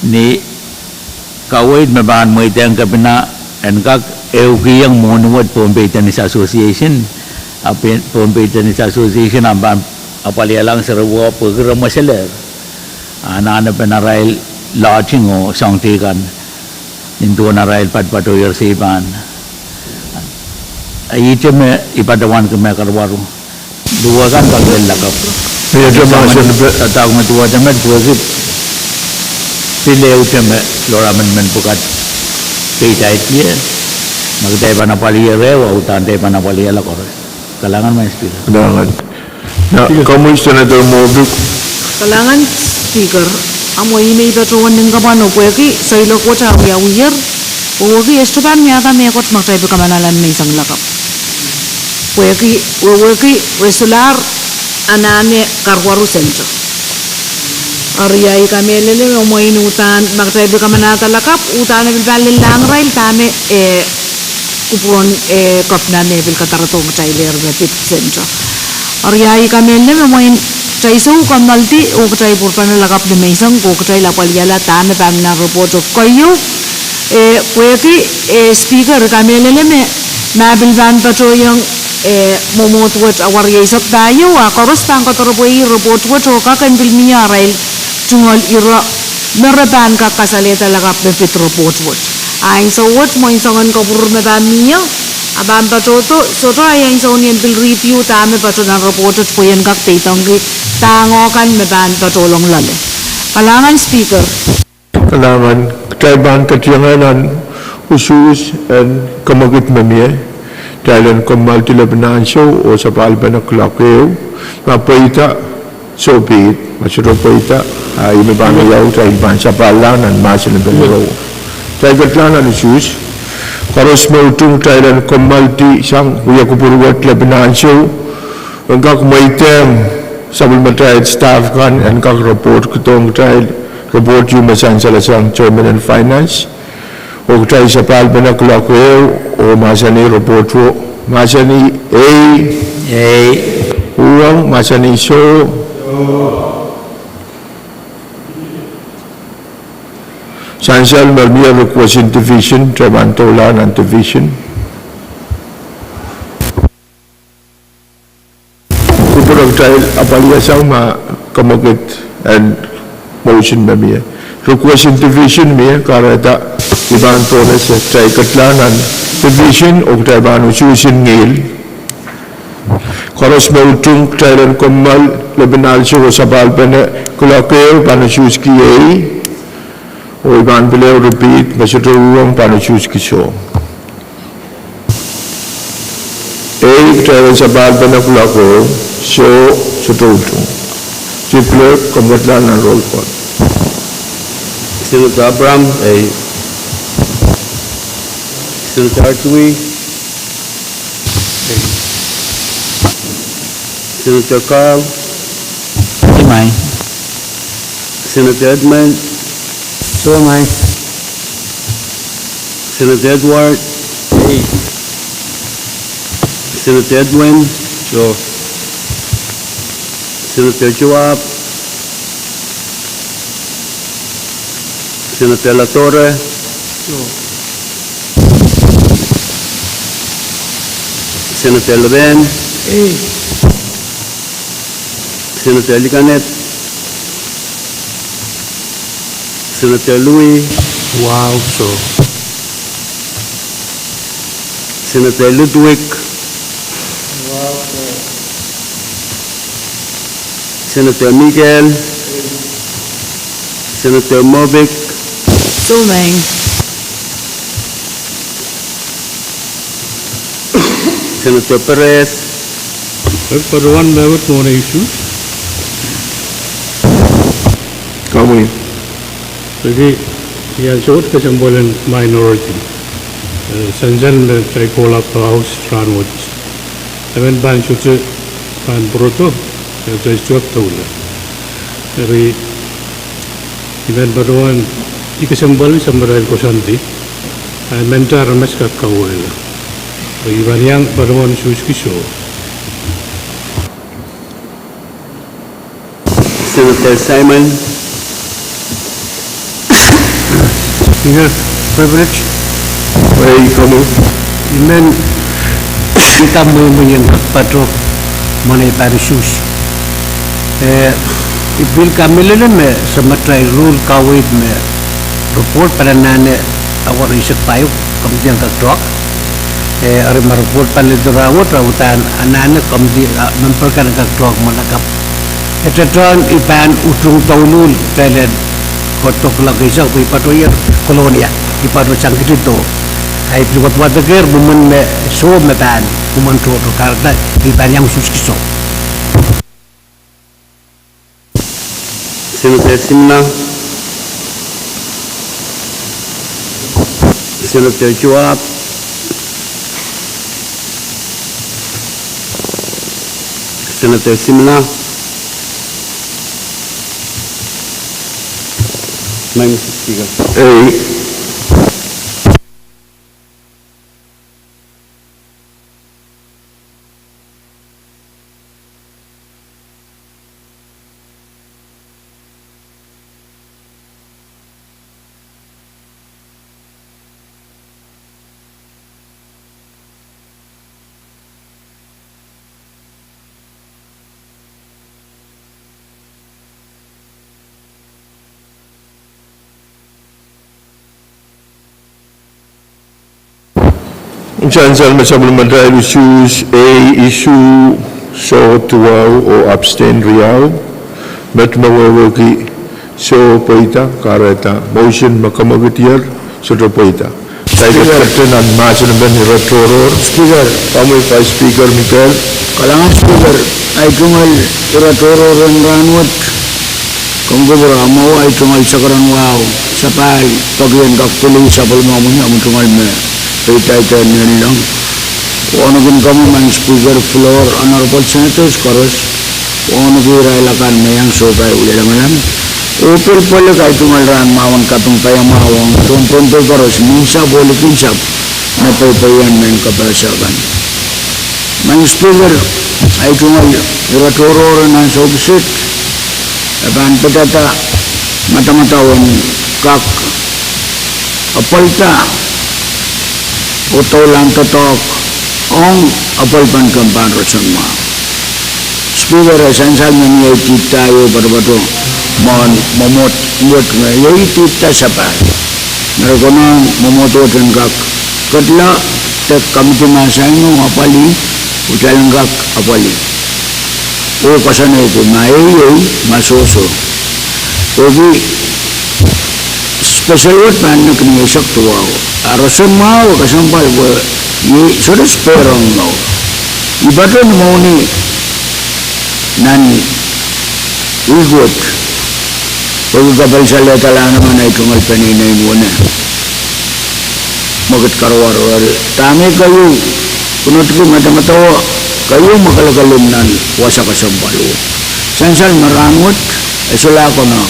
ni kaweid me pahn mweidehng kepina en kak ehukihong mwohni wet Pohnpei Tennis Association, a Pohnpei Tennis Association a pahn apwalialahng seri wet pwehki re mweselehr anahnepen arail lodging oh soahng teikan nin duwen arail patpatohier sei pahn. Ihte me I patohwan kemehla karuwaru. Duwe kan pahn lel lakapw. Mie te mahsen pe- Tadauk me duwehte met pwehki pil ehute me loramen men pwukat peidaitie. Ma kitail pahn apwaliere, a uhdahn kitail pahn apwaliala koaros. Kalahngan, Madam Speaker. Kalahngan. Komwi Senator Moffitt. Kalahngan Speaker, a mwein I patohwan nin kapwano pwehki seiloak wet a wiawiher, wehwehki e sohte pahn wiahda mehkot ma kitail pil kamanahla ni menseng lakapw. Pwehki wehwehki re solahr anahne karuwaru center. Eri ahi kamehlele me mwein uhdahn ma kitail pil kamanahda lakapw, uhdahn e pil pahn lellahng irail dahme, eh, kupwuren, eh, kepina me pil kadarodohng kitailehr me pid center. Eri ahi kamehlele me mwein kitail sou kommoaldi oh kitail pwurpene lakapw ni menseng oh kitail apwaliala dahme pahn nan report wet keieu, eh, pwehki, eh, Speaker, I kamehlele me ma pil pahn patohiong, eh, mwomwohd wet awa rieisek pahieu, a koaros pahn kadarepwehi report wet oh kak en pil mie arail tungoal ire me re pahn kak kasalehda lakapw me pid report wet. A ansou wet mwein soangen kupwur me pahn mie, a pahn patohdo sohte ahi ansou ni en pil review dahme patohdo nan report wet pwe en kak peidohngki dahng kan me pahn patohlong loale. Kalahngan Speaker. Kalahngan, kitail pahn ketiengehr nan usuhs en kemwekid me mie. Kitail en kommoaldi lepin ansou oh sapahlpen kuloak ehu. Ma pweida, so be it. Ma sohte pweida, a ih me pahn wiawi, kitail pahn sapahlahng nan mahsen en pelioro. Kitail ketlahng nan usuhs. Koaros me utung kitail en kommoaldi sang wia kupwur wet lepin ansou en kak mweidehng sapwellimatail staff kan en kak report kidohng kitail, report ieu me sansal sang Chairman en Finance. Oh kitail sapahlpen kuloak ehu oh mahsanih report wet, mahsanih ei. Ei. Uhwong, mahsanih soh. Sansal me mie request en division, kitail pahn doula nan division. Kupwure kitail apwaliasang ma kemwekid en motion me mie. Request en division mie, kahrehda I pahn pohnese, kitail ketlahng nan division oh kitail pahn usuhs en ngihl. Koaros me utung kitail en kommoal lepin ansou oh sapahlpen kuloak ehu pahn usuhski ei. Oh I pahn pil repeat, me sohte uhwong pahn usuhski soh. Ei, kitail en sapahlpen kuloak ehu, soh, sohte utung. Chief Clerk, komw ketlahng nan roll call. Senator Abraham, ei. Senator Artui, ei. Senator Carl, Imai. Senator Edmund. Soh, imai. Senator Edward. Ei. Senator Edwin. Soh. Senator Joab. Senator Latore. Soh. Senator Levin. Ei. Senator Likanet. Senator Louis. Wow, soh. Senator Ludwig. Wow, soh. Senator Miguel. Senator Movic. Soh maing. Senator Perez. Patohwan mehkot mwohn ei issue. Komwi. Peki, I ansou wet kesempwal en minority. Eh, sansal me kitail kohla House rahnwet. Emen pahn sohte pahn pwurodo, eh, kitail sohte doula. Eri, I men patohwan, I kesempwal samarail koasoandi, a I men aramas kak kauwehla. Eri I pahn iang patohwan suhs kiso. Senator Simon. Speaker, privilege. Ei, komwi. I men idamweimwei en kak patoh mwohn ei pahn suhs. Eh, I pil kamehlele me samatail rule kaweid me report pahn anahne awa eisek pahieu, komidi en kak talk. Eh, eri ma report pahn lel rahnwet, re udahn anahne komidi, ah, memper kan en kak talk mwohn lakapw. E tetohn I pahn utung douluhl, pehlen kohdo kuloak eisek pwe I patohier Kolonia, I patoh sang kitido. A I pil wadwadekehr mwomwen me soh me pahn mwomwen tohto kahrehda I pahn iang suhs kiso. Senator Simina. Senator Joab. Senator Simina. Maing Mister Speaker. Ei. Sansal me sapwellimatail usuhs, ei, isuh, soh duwau oh abstain riau. Met me wehwehki soh pweida, kahrehda motion me kemwekidier sohte pweida. Speaker. Nan mahsen en ire tohrohr. Speaker. Komwi Vice Speaker Mikel. Kalahngan Speaker, ei tungoal ire tohrohr en rahnwet. Komw kupwure mwo, ei tungoal sakaradahn wahu, sapahl peki en kak pwili sapwellimomwi, omw tungoal me peidahte nanleng. Wauneki komwi Maing Speaker, floor, honorable senators koaros, wauneki irail akan me iang sohpai wie lamalam. Oh pil pwelek ei tungoal rahn mwahu en kaping paiamwahu ong tohn Pohnpei koaros, ninsapw oh likinsapw, me peipeien mehn kapehse kan. Maing Speaker, ei tungoal ire tohrohr en ansou kiset, e pahn pidada madamadau en kak apwalda oh doulahng doadoahk ong apwalipen kemp en roson mwahu. Speaker, e sansal me mie ei dihda ieu patopato mwohn mwomwohd wet me iei dihda sapahl. Me re konehng mwomwohd wet en kak ketla, de komidi mahsanih oh apwalih, kitail en kak apwalih oh koasoanehdi ma iei, ma sohso. Pwehki special wet pahn nek ni eisek duwau. A roson mwahu e kesempwal pwe I sohte spare ong mour. I patohwan mwohni nan wihk wet, pwehki kapehse lehda lahngan ei tungoal peneinei wene mwekid karuwaru. Dahme keieu, kunediki madamadau keieu mwakelekel nan wasa kesempwalo. Sansal me rahnwet, e solahr konehng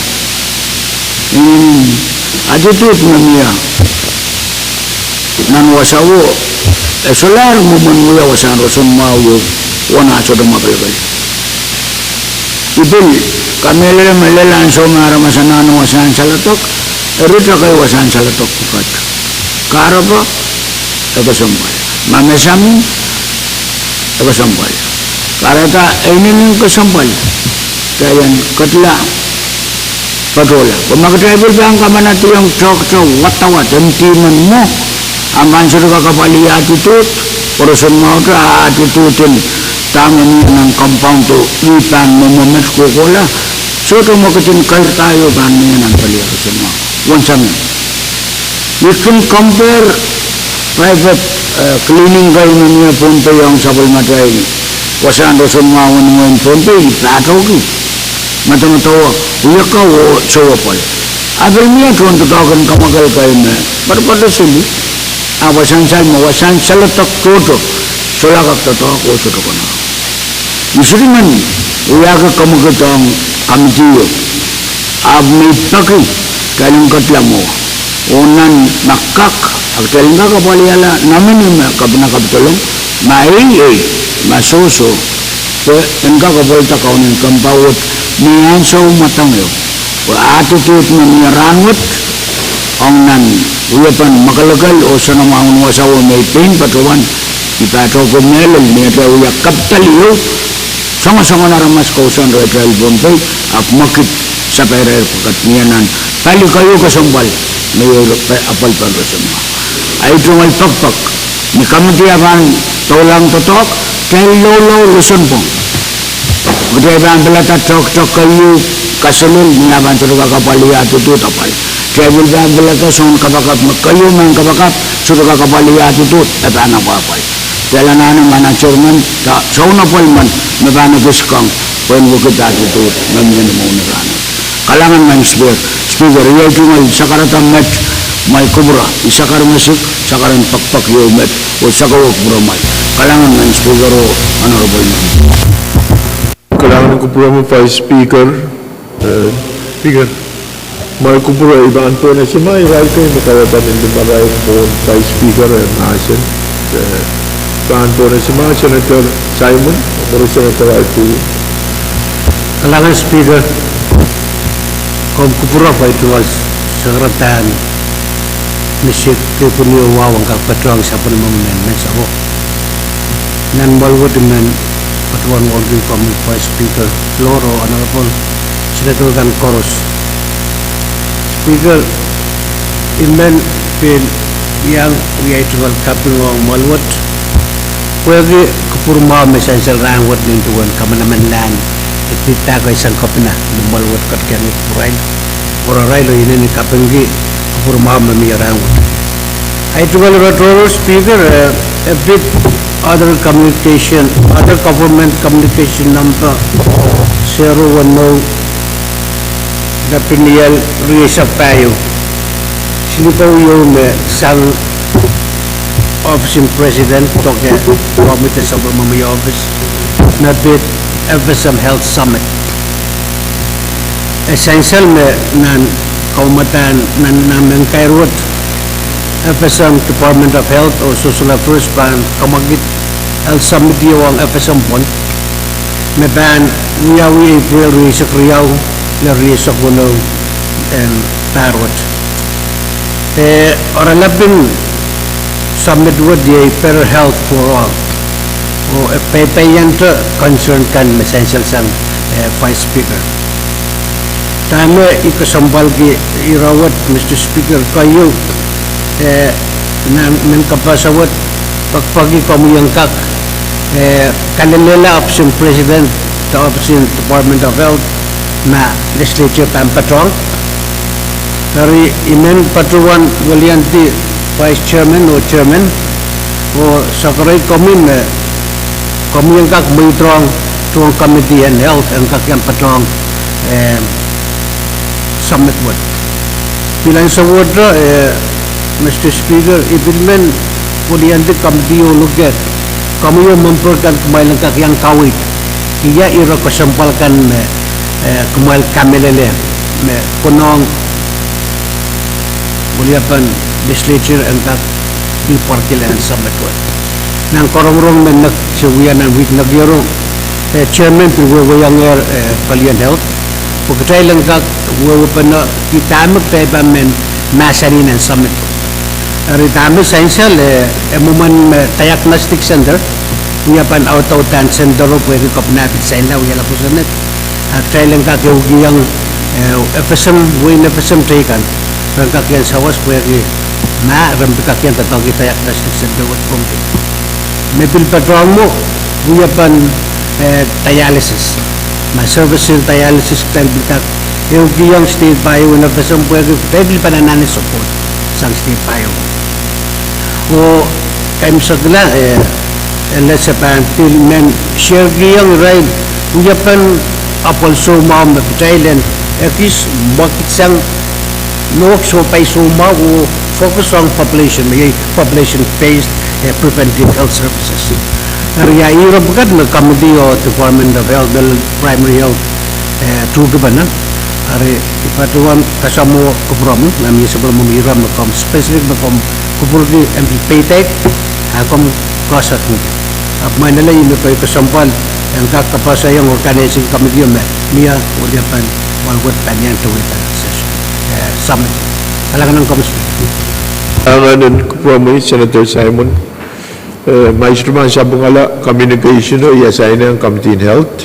attitude me mie nan wasao, e solahr mwomwen wia wasahn roson mwahu, wia wasa sohte mwakelekel. I pil kamehlele me lel ansou me aramas anahne wasahn saledek, eri kei wasahn saledek pwukat. Kahrepe, e kesempwal. Ma me samin, e kesempwal. Kahrehda e inenen kesempwal, de I en ketla patohla. Pwe ma kitail pil pahn kamanadiong tohkte wadawad, en dih men mwo, a pahn sohte kak apwalih attitude, pwe roson mwahuhte a attitude en dahme mie nan compound o, I pahn mwomwe met kohkohla, sohte mwekid en keirda ieu pahn mie nan pelien roson mwahu. Uwen samin. I kin compare private, eh, cleaning kei me mie Pohnpei ong sapwellimatail wasahn roson mwahu en wehin Pohnpei, I pahtoki medemedewe wia kau oh sohte pwal. Ahpw pil mie tohn doadoahk en kamwakel kei me patopato sili, ahpw sansal me wasahn saledek tohto, solahr kak doadoahk oh sohte konehng. I sohte men wiahki kamwekid ong committee o, ahpw me I peki kitail en ketilong mwo. Oh nan ma kak, a kitail en kak apwalihala nominee me kepina Capitol ong, ma ei, ei, ma sohso, pwe en kak apwalihada Kaunen kempa wet ni ansou mwadang ehu. Pwe attitude me mie rahnwet ong nan wiepen mwakelekel oh soanamwahu en wasao me I pein patohwan, I pahtoki mehlel ni atail wia Capitol ieu, soangosoangen aramas kousoan rehtail Pohnpei, ahpw mwekid sapairair pwukat mie nan pali keieu kesempwal me iei apwalipen roson mwahu. Ahi tungoal pekipek, ni committee a pahn doulahng doadoahk, kitail loulou roson pwong. Kitail pahn pilada toahktoahk keieu kaselel ni a pahn sohte kak apwalih attitude, apwal. Kitail pil pahn pilada soun kapakap me keieu men kapakap, sohte kak apwalih attitude, e pahn apwapwal. Kitail anahne manager men, soun apwal men me pahn ekis kang pwehn wekid attitude me mie ni mwohni rahnwet. Kalahngan Maing Speaker, Speaker, iei tungoal sakarada met, kumwail kupwure, I sakar me sik, sakaren pekipek ieu met, oh sakau kupwuromwail. Kalahngan Maing Speaker oh Honorable Member. Kalahngan kupwuromwi Vice Speaker, eh, Speaker. Kumwail kupwure, I pahn pwonehsema irail kei me kaweid en limarail mwohn Vice Speaker, eh, mahsen, eh, pahn pwonehsema Senator Simon, mwurin Senator Aibur. Kalahngan Speaker, komw kupwure pwe I tungoal sakarada me sik kei pwunio wahu en kak patohwan sapwellimomwi mehn menseng o. Nan mwoahl wet I men patohwan wauneki komwi Vice Speaker Lord oh Honorable Senator kan koaros. Speaker, I men pil iang wia tungoal kaping ong mwoahl wet pwehki kupwur mwahu me sansal rahnwet nin duwen kamanamanlahn e pid dake sang kepina ni mwoahl wet ketikihong kupwurail, pwurarail oh inenen kapingki kupwur mwahu me mie rahnwet. Ahi tungoal retohro Speaker, eh, e pid other communication, other government communication number zero one oh lepin iel rieisek pahieu. Sinikau ieu me sang ohpis en President doke Department en Sapwellimomwi ohpis me pid FSM Health Summit. E sansal me nan kaumadahn nan, nan mehn kair wet, FSM Department of Health oh Social Affairs pahn kamwekid Health Summit ieu ong FSM pwon me pahn wiawi April rieisek riau lel rieisek weneu en pahr wet. E, oaralap en summit wet iei Better Health for All. Oh e peipeidahte concern kan me sansal sang, eh, Vice Speaker. Dahme I kesempwalki ire wet Mister Speaker, keieu, eh, nan mehn kapasa wet pekipeki komwi en kak, eh, kalelehla ohpis en President de ohpis en Department of Health ma legislature pahn patohwan. Eri I men patohwan weliandi Vice Chairman oh Chairman oh sakarada komwi me komwi en kak mweidohng duwen Committee en Health en kak iang patohwan, eh, summit wet. Pil ansou wet, eh, Mister Speaker, I pil men weliandi committee oh luke komwi oh member kan kumwail en kak iang kaweid ia ire kesempwal kan me, eh, kumwail kamehlele me konehng weliapen legislature en kak pil pwarkihla nan summit wet. Nan korongorong me nek se wia nan wihk nekiero, eh, Chairman pil wehwehiongehr, eh, palien Health pwe kitail en kak wehwehpene dahme kitail pahn men mahsanih nan summit. Eri dahme sansal, eh, e mwomwen me Diagnostic Center wia pahn audaudehn center o pwehki kepina pil sansal wiahla kosonned. A kitail en kak ehukihong, eh, FSM, wehin FSM teikan ren kak iang sawas pwehki ma ren pil kak iang doadoahngki Diagnostic Center wet Pohnpei. Me pil patohwan mwo wiepen, eh, dialysis. Ma service en dialysis kitail pil kak ehukihong state pahieu en FSM pwehki kitail pil pahn anahne support. sang state pahieu. Oh kaimwisekla, eh, ele se pahn pil men sharekihong irail wiepen apwal soumwahu me kitail en ekis mwekid sang nohk soh pai soumwahu oh focus on population, me iei population based, eh, preventive health services. Eri ia ire pwukat me committee oh Department of Health, me lel primary health, eh, tuhkipene. Eri I patohwan kasamwo kupwuromwi, ma mie sapwellime ire me komw specific me komw kupwurki en pil peidek, a komw koasoandi. Ahpw mwein ele ih me pei kesempwal en kak kapahsaiong organizing committee me mie wiepen mwahl wet pahn iang towehda session, eh, summit. Kalahngan en komw Speaker. Kalahngan en kupwuromwi Senator Simon. Eh, ma I sohte pahn sapwungala communication o I asainehng Committee en Health,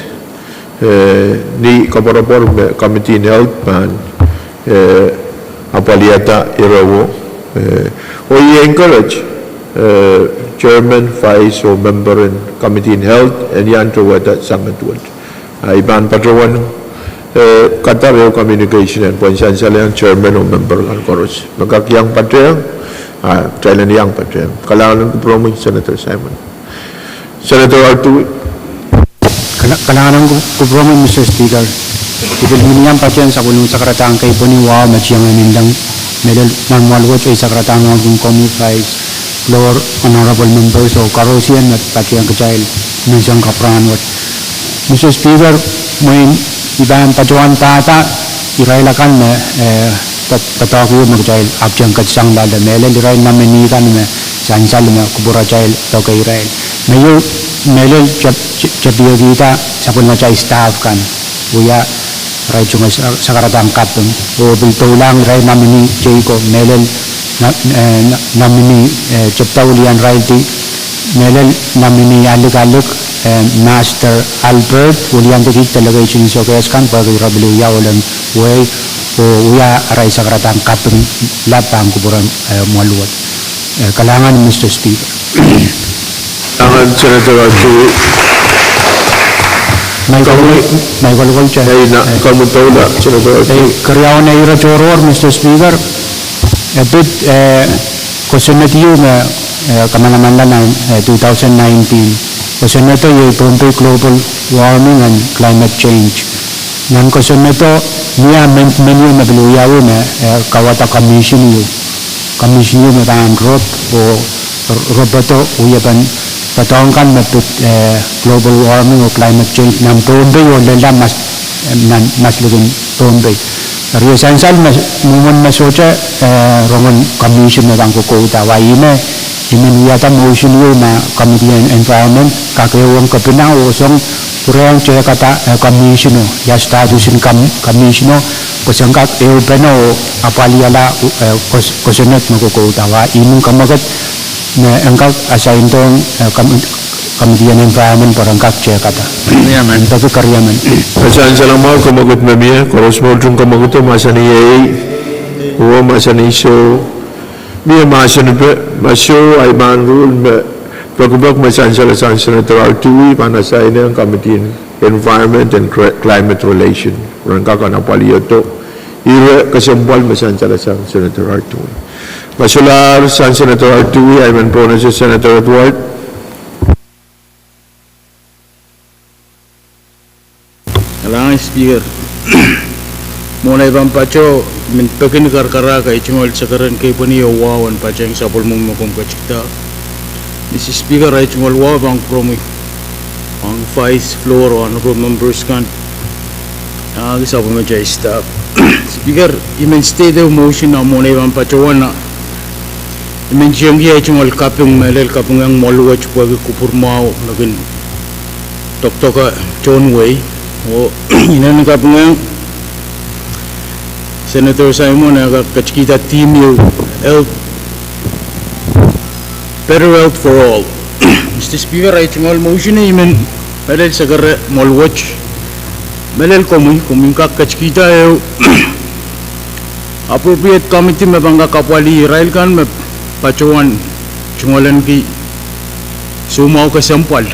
eh, ni koapworopwor me Committee en Health pahn, eh, apwalihada irewo, eh, oh I encourage, eh, chairman, vice oh member en Committee en Health en iang towehda summit wet. Ah, I pahn patohwan, eh, kadar ehu communication en pwehn sansalehiong chairman oh member kan koaros me kak iang patehng, ah, kitail en iang patehng. Kalahngan en kupwuromwi Senator Simon. Senator Artui. Kala-, kalahngan en ku-, kupwuromwi Mister Speaker. I pil men iang patehng sapwellimomwi sakaradahn keipweni wahu me tieng en ineng mehlel nan mwahl wet, ei sakaradahn wauneki komwi, vice, floor, honorable members oh koaros me patehng kitail menseng kapw rahnwet. Mister Speaker, mwein I pahn patohwan dahda irail akan me, eh, doadoahk ieu me kitail apwtehn ketisang loale, mehlel irail nominee kan me sansal me kupwuratail doke irail. Me ieu mehlel tep-, te-, tepiekihda sapwellimatail staff kan, wia irail tungoal sa-, sakaradahn kaping, oh pil doulahng irail nominee teiko, mehlel no-, eh, no-, nominee, eh, tepda wilian iraildi, mehlel nominee Alikalik, eh, Master Albert, wiliandi kiht delegation en sokehs kan, pwehki re pil wia ohl en wehi, oh wia arail sakaradahn kaping lap pahn kupwuren, eh, mwahl wet. Eh, kalahngan Mister Speaker. Kalahngan Senator Artui. Mai kolokol, mai kolokol, Chair. Ei, na, eh, komwi doula, Senator Artui. Eh, keriaun ei ire tohrohr, Mister Speaker. E pid, eh, kosonned ieu me, eh, kamanamanla nan, eh, two thousand nineteen. Kosonnedo iei Pohnpei Global Warming and Climate Change. Nan kosonnedo, mie amendment ieu me pil wiawi me, eh, kauwada commission ieu. Commission ieu me pahn rop oh r-, ropodo wiepen doadoahk kan me pid, eh, global warming oh climate change nan Pohnpei oh lella mas-, nan maslikin Pohnpei. Eri e sansal me, mwomwen me sohte, eh, rongen commission me pahn kokouda, wa ihme I men wiahda motion ieu ma Committee en Environment kak ehuong kepina oh song pwurehng tehkada, eh, commission o, ia status en com-, commission o, pwe sen kak ehupene oh apwalihala, eh, kos-, kosonned me kokouda, wa I men kamwakid me en kak asaindohng, eh, com-, Committee en Environment pwe ren kak tehkada. Keriamen. Peki keriamen. Sansal mwahu, kamwakid me mie, koaros me utung kamwakido, mahsanih ei, oh mahsanih soh. Mie mahsen pe, ma soh, I pahn rule me pekipek me sansalasang Senator Artui pahn asainehng Committee en Environment and Cri-, Climate Relation, ren kak en apwaliado ire kesempwal me sansalasang Senator Artui. Ma solahr sang Senator Artui, I men pwonese Senator Edward. Kalahngan Speaker. Mwohn ei pahn patoh, I men peki ni karakarahk ei tungoal sekeren keipweni oh wahu en patehng sapwellimomwi me komw ketikihda. Mister Speaker, ei tungoal wahu pahn kupwuromwi, pahn vice, floor, honorable members kan, ah, ki sapwellimatail staff. Speaker, I men state ehu motion a mwohn ei pahn patohwan a I men tiengki ei tungoal kaping, mehlel kaping ong mwoahl wet pwehki kupwur mwahu me kin dokdoke tohn wehi. Oh inenen kaping ong Senator Simon e kak ketikihda theme ieu, health, better health for all. Mister Speaker, ei tungoal motion I men mehlel sekeren mwoahl wet, mehlel komwi, komwi kak ketikihda ehu appropriate committee me pahn kak apwalih irail kan me patohwan tungoalenki soumwahu kesempwal,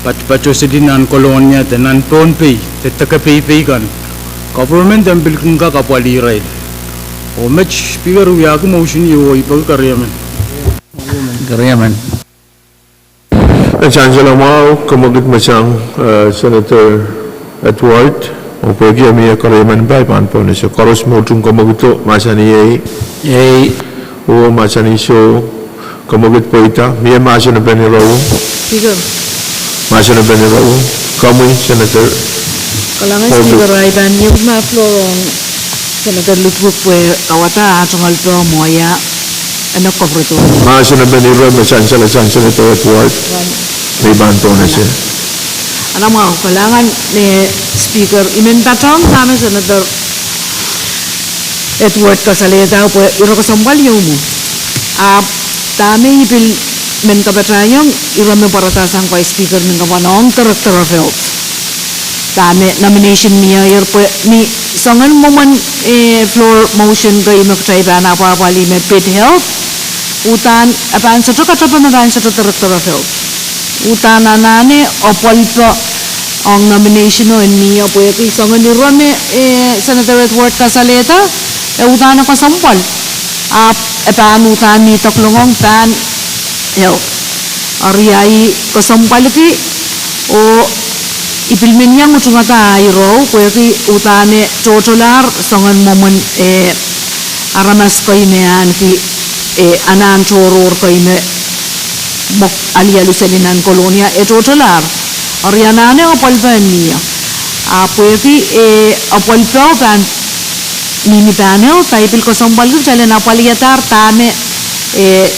pat-, patohseli nan Kolonia de nan Pohnpei de deke peipei kan. Government en pil kin kak apwalih irail. Oh met Speaker, wiahki motion ieu oh I peki keriemen. Keriemen. E sansal mwahu, kemwekid me sang, eh, Senator Edward, oh pwehki mie keriemen, I pahn pohnese. Koaros me utung kemwekido, mahsanih ei. Ei. Uwe, mahsanih soh. Kemwekid pweida, mie mahsen en peni rou. Speaker. Mahsen en peni rou. Komwi, Senator. Kalahngan Speaker, I pahn iang ma floor ong Senator Ludwig pwe kawada ah tungoal pwe mwoia. Ene kopwurodo. Mahsen en peni rou me sansal sang Senator Edward. Me I pahn pohnese. Anahn mwahu, kalahngan me Speaker, I men patohng dahme Senator Edward kasalehda pwe ire kesempwal ieu mwo. Ahpw dahme I pil men kapatahiong, ire me pwarada sang Vice Speaker nin kapwanohng Director of Health. Dahme nomination mie, ire pwe ni soangen mwomwen, eh, floor motion kei me kitail pahn apwahpwalih me pid health. Uhdahn, e pahn sohte katapan me pahn sohte Director of Health. Uhdahn anahne apwalih pwe ong nomination o en mie pwehki soangen ire me, eh, Senator Edward kasalehda, e uhdahn kesempwal. Ahpw e pahn uhdahn mi doklong ong pahn health. Eri I kesempwalki, oh I pil men iang utungada ahi rou, pwehki uhdahn e tohtolahr soangen mwomwen, eh, aramas kei me ahneki, eh, anahn tohrohr kei me mwok alialu seli nan Kolonia, e tohtolahr. Eri anahne apwalih pwe en mie. Ah pwehki, eh, apwalih pwe pahn mihmi pahn health, I pil kesempwalki kitail en apwalihadahr dahme, eh,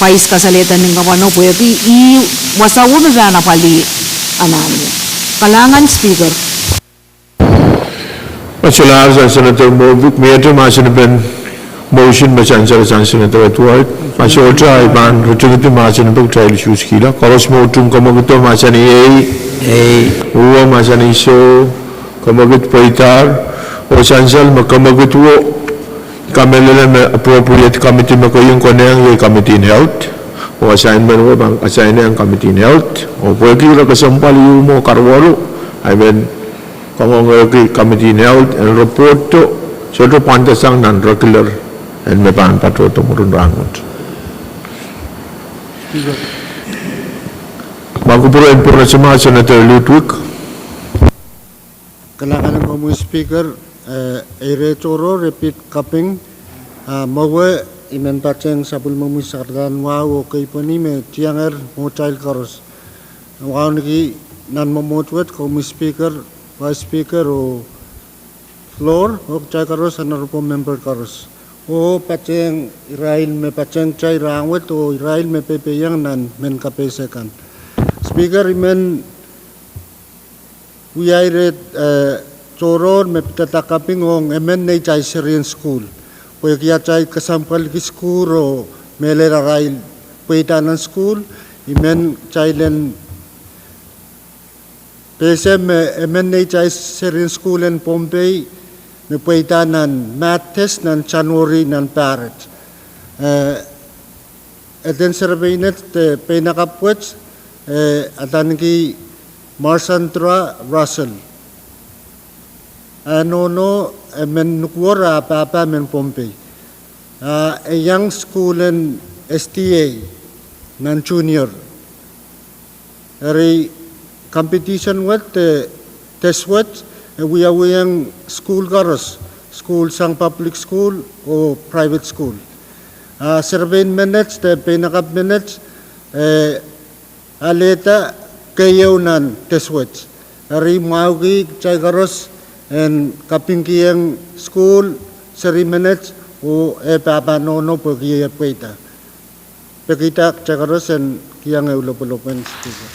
Vice kasalehda nin kapwanohng pwehki ih wasa me pahn apwalih anahne. Kalahngan Speaker. Solahr sang Senator Moulvik, miehte mahsen en peni motion me sansal sang Senator Edward. Ma sohte, I pahn ritingidi mahsen pwe kitail ususkihla. Koaros me utung kemwekido, mahsanih ei. Ei. Uwe, mahsanih soh. Kemwekid pweidahr. Oh sansal me kemwekid uwe kamehlele me appropriate committee me keieun konehng iei committee en health. Oh assignment uwe pahn assign ong committee en health. Oh pwehki ire kesempwal ieu mwo karuwaru, I men kangoangehki committee en health en report o, sohte pwandasang nan regular en me pahn patohdo mwurin rahnwet. Ma kupwur en pohnese ma Senator Ludwig. Kalahngan en komwi Speaker, eh, ire tohrohr e pid kaping, ah, mwowe I men patehng sapwellimomwi saradan wahu oh keipweni me tianger mwohtail koaros. Wauneki nan mwomwohd wet komwi Speaker, Vice Speaker oh floor, oh kitail koaros, honorable member koaros. Oh patehng irail me patehng kitail rahnwet oh irail me peipehiong nan mehn kapehse kan. Speaker, I men wia ire, eh, tohrohr me pidada kaping ong emen neitail serien sukuhl. Pwehki atail kesempwalki sukuhl oh mehlel arail pweida nan sukuhl, I men kitail en pehse me emen neitail serien sukuhl en Pohnpei me pweida nan math test nan January nan pahr et. Eh, eden serepein et de peinakapw wet, eh, adaneki Marsandra Russell. Ah nohno, eh, men nukuwer ah pahpa men Pohnpei. Ah e iang sukuhl en S D A nan junior. Eri competition wet, eh, test wet, eh, wiawihong sukuhl koaros, sukuhl sang public sukuhl oh private sukuhl. Ah serepein menet de peinakapw menet, eh, alehda keieu nan test wet. Eri mwahuki kitail koaros en kapingkihong sukuhl seri menet oh eh pahpa nohno pwehki eh pweida. Pekihda kitail koaros en kihong eh lopwolopw en Speaker.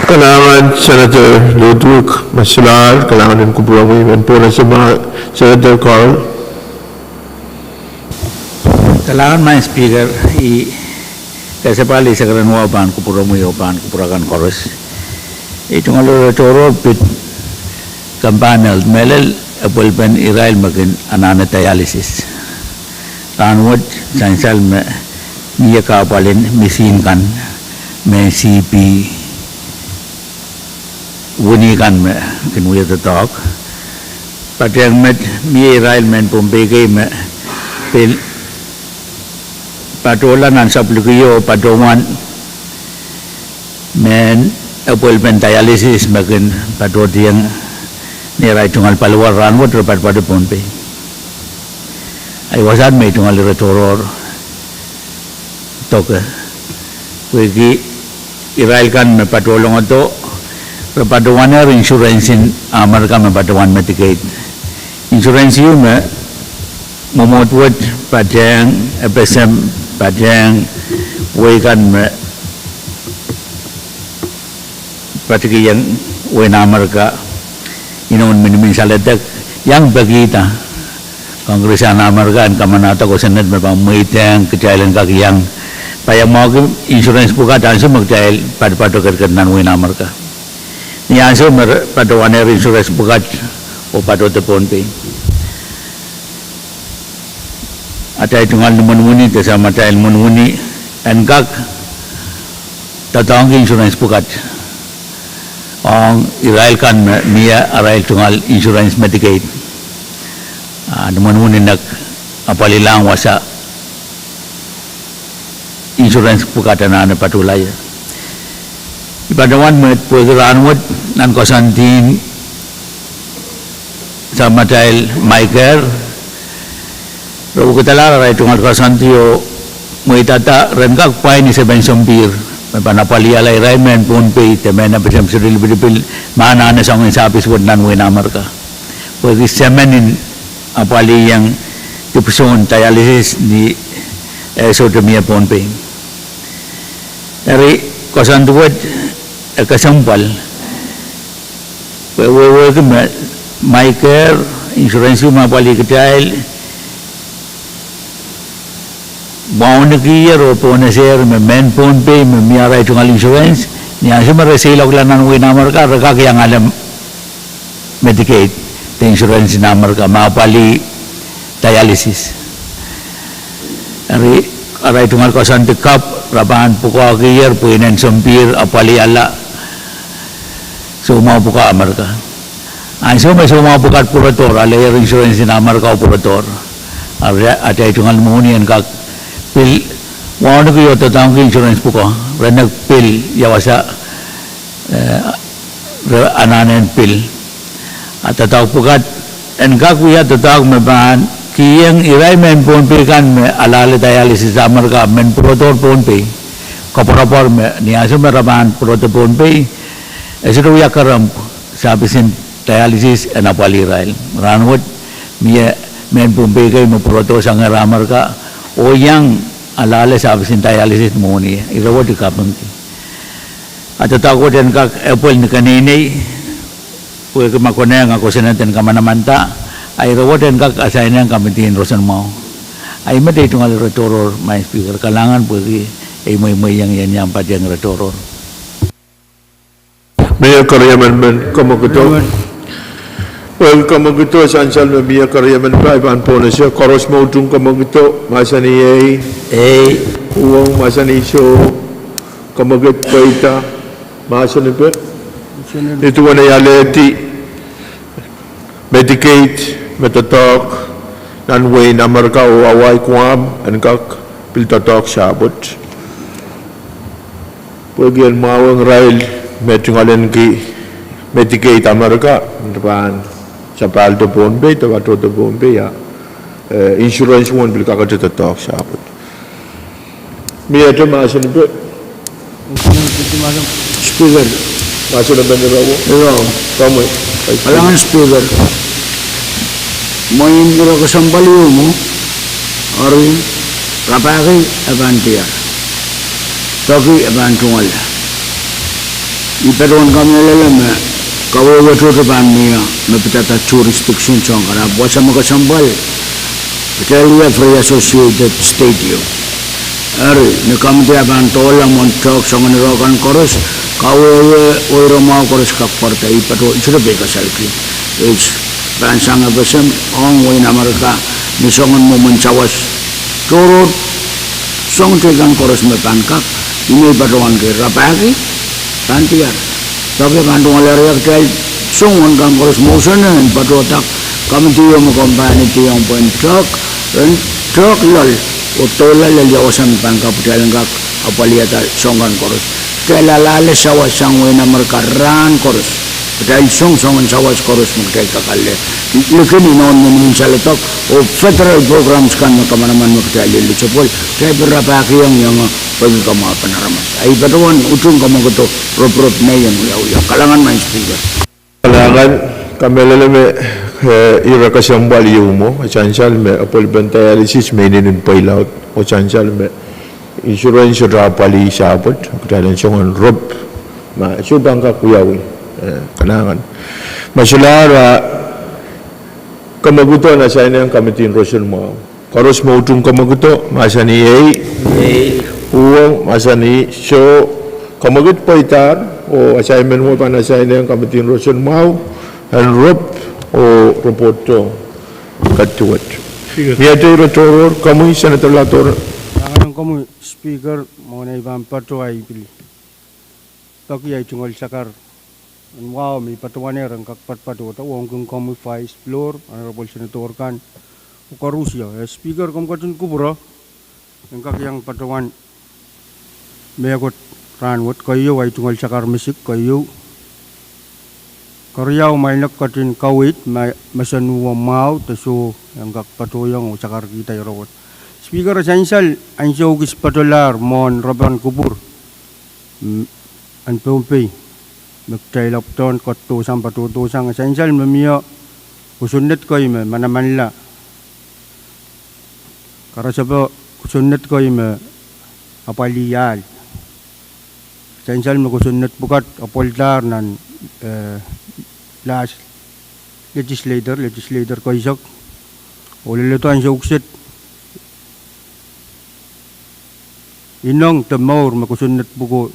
Kalahngan Senator Ludwig, ma solahr, kalahngan en kupwuromwi. Men pohnese ma Senator Carl. Kalahngan Madam Speaker, I kesempwalki sekeren wahu pahn kupwuromwi oh pahn kupwur akan koaros. I tungoal ire tohrohr pid kampahn health, mehlel epwelpen irail me kin anahne dialysis. Rahnwet sansal me mie kahpwal en misihn kan, mehn C P, wini kan me kin wia doadoahk. Patehng met, mie irail mehn Pohnpei kei me pil patohla nan sapwlikio patohwan mehn epwelpen dialysis me kin patohdiong neirail tungoal paliwar rahnwet re patopato Pohnpei. Ahi wasahn me I tungoal ire tohrohr doke. Pwehki irail kan me patohlongodo, re patohwanehr insurance en Amerika me patohwan Medicaid. Insurance ieu me mwomwohd wet patehng, FSM patehng, wehi kan me patikihong wehin Amerika inoun minimin saledek, iang pekihda Congress en Amerika en kamanahda kosonned me pahn mweidehng kitail en kak iang paiamwahuki insurance pwukat ansou me kitail patopato ketiket nan wehin Amerika. Ni ansou me re patohwanehr insurance pwukat oh patohdo Pohnpei, atail tungoal ni mwenmwni de samatail mwenmwni en kak doadoahngki insurance pwukat ong irail kan me mie arail tungoal insurance Medicaid. A ni mwenmwni nek apwalihla wasa insurance pwukat anahne patohlaie. I patohwan met pwehki rahnwet nan koasoandien samatail Mike Kerr, re wekidalahr arail tungoal koasoandi oh mweidada ren kak pwain isepen sompihr me pahn apwalihala irail mehn Pohnpei de mehn FSM sohte lipilipil me anahne soangen sahpis wet nan wehin Amerika, pwehki semen en apwaliong dipwisoun dialysis ni eh sohte mie Pohnpei. Eri koasoandi wet e kesempwal pwe wehwehki me Mike Kerr, insurance me apwalih kitail, wauneki oh pohnese me mehn Pohnpei me mie arail tungoal insurance, ni ansou me re seiloakla nan wehin Amerika re kak iang ale Medicaid de insurance en Amerika me apwalih dialysis. Eri arail tungoal koasoandi kapw re pahn pwukoahkier pwe inenen sompihr apwalihala soumwahu pwukoa Amerika. Ansou me soumwahu pwukat pwurodohr, aleier insurance en Amerika oh pwurodohr, a atail tungoal mwenmwni en kak pil wauneki oh doadoahngki insurance pwukoa, re nek pil ia wasa re anahne pil. A doadoahk pwukat en kak wia doadoahk me pahn kihong irail mehn Pohnpei kan me alahla dialysis Amerika men pwurodohr Pohnpei koapworopwor me ni ansou me re pahn pwurodo Pohnpei, e sohte wia kerempw sahpis en dialysis en apwalih irail. Rahnwet mie mehn Pohnpei kei me pwurodo sangehr Amerika oh iang alahla sahpis en dialysis mwohni, ire wet I kapingki. A doadoahk wet en kak epwel ni keneinei, pwehki ma konehng a kosonned en kamanamanda, a ire wet en kak asainehng kamidi en roson mwahu. A I met ei tungoal ire tohrohr, Maing Speaker, kalahngan pwehki ei mweimweiong ien iang patehng ire tohrohr. Mie keriemen me kamwakido? Pwehki kamwakido sansal me mie keriemen, pwe I pahn pohnese. Koaros me utung kamwakido, mahsanih ei. Ei. Uhwong, mahsanih soh. Kamwakid pweida, mahsanipe. Nin duwen ei alehdi Medicaid me doadoahk nan wehin Amerika oh Hawaii, Guam, en kak pil doadoahk sahpwet, pwehki en mwahuweng irail me tungoalenki Medicaid Amerika, re pahn sapahldo Pohnpei de patohdo Pohnpei, a eh insurance uwen pil kakete doadoahk sahpwet. Miehte mahsanipe? Speaker. Mahsanipen irawo? Irawo. Kalahngan Speaker. Mwein ire kesempwal ieu mwo, eri rapahki e pahn diar, peki e pahn tungoal. I patohwan kamehlele me kawehwe tohto pahn mie me pidada jurisdiction soang kan, ahpw wasa me kesempwal, kitail wia free associated state ieu. Eri ni kamidi a pahn doula mwohn tehk soangen ire kan koaros, kawehwe oh ire mwahu koaros kak pwarada. I patohwan sohte pei kasalki, e pahn sang FSM ong wehin Amerika ni soangen mwomwen sawas tohrohr, soang teikan koaros me pahn kak, I mwein patohwan ke rapahki pahn diar, peki pahn tungoal. Eri kitail soangen kan koaros mwohsene en patohda Komidi o me komw pahn idihong pwehn tehk, ren tehk loal, oh doula loal ia wasa me pahn kak, kitail en kak apwalihada soang kan koaros. Kitail alehda sawas sang wehin Amerika rahn koaros. Kitail song soangen sawas koaros me kitail kak ale. Likin inoun meninsaledo, oh federal programs kan me kamanaman me kitail eligible, kitail pil rapahkihong iang peki kamwahupen aramas. Ahi patohwan utung kamwakido, roporop nei en wiawi. Kalahngan Madam Speaker. Kalahngan, kamehlele me, eh, ire kesempwal ieu mwo, sansal me apwalipen dialysis me inenen pweilaud, oh sansal me insurance sohte apwalih sapwet, kitail en soangen rop, ma soh pahn kak wiawi, eh, kalahngan. Ma solahr, ah, kamwakido en asainehng komidin roson mwahu. Koaros me utung kamwakido, mahsanih ei. Ei. Uhwong, mahsanih soh. Kamwakid pweidahr, oh assignment mwo pahn asainehng komidin roson mwahu, en rop, oh report to ketiket. Speaker. Mie ire tohrohr, komwi Senator Ladoro. Anganon komwi Speaker, mwohn ei pahn patoh ahi pil peki ahi tungoal sakar en wahu me I patohwanehr en kak patohdo, oh ong kin komwi Vice Floor, Honorable Senator kan, oh koarusie. Eh, Speaker, komw ketin kupwure, en kak iang patohwan mehkot rahnwet, keieu ahi tungoal sakar misik, keieu. Keriau, ma I nek ketin kaweid, ma, mesen uhwong mwahu de soh, en kak patohiong oh sakarkihda ire wet. Speaker, sansal ansou kis patolahr mwohn repen kupwur, mm, en Pohnpei, me kitail ahpwtehn ketidohsang, patohdohsang, sansal me mie kosonned kei me manamanla. Karasepe kosonned kei me apwalih ahl. Sansal me kosonned pwukat apwaldahr nan, eh, last legislator, legislator keisek. Oh leledo ansou kiset inong de mour me kosonned pwuko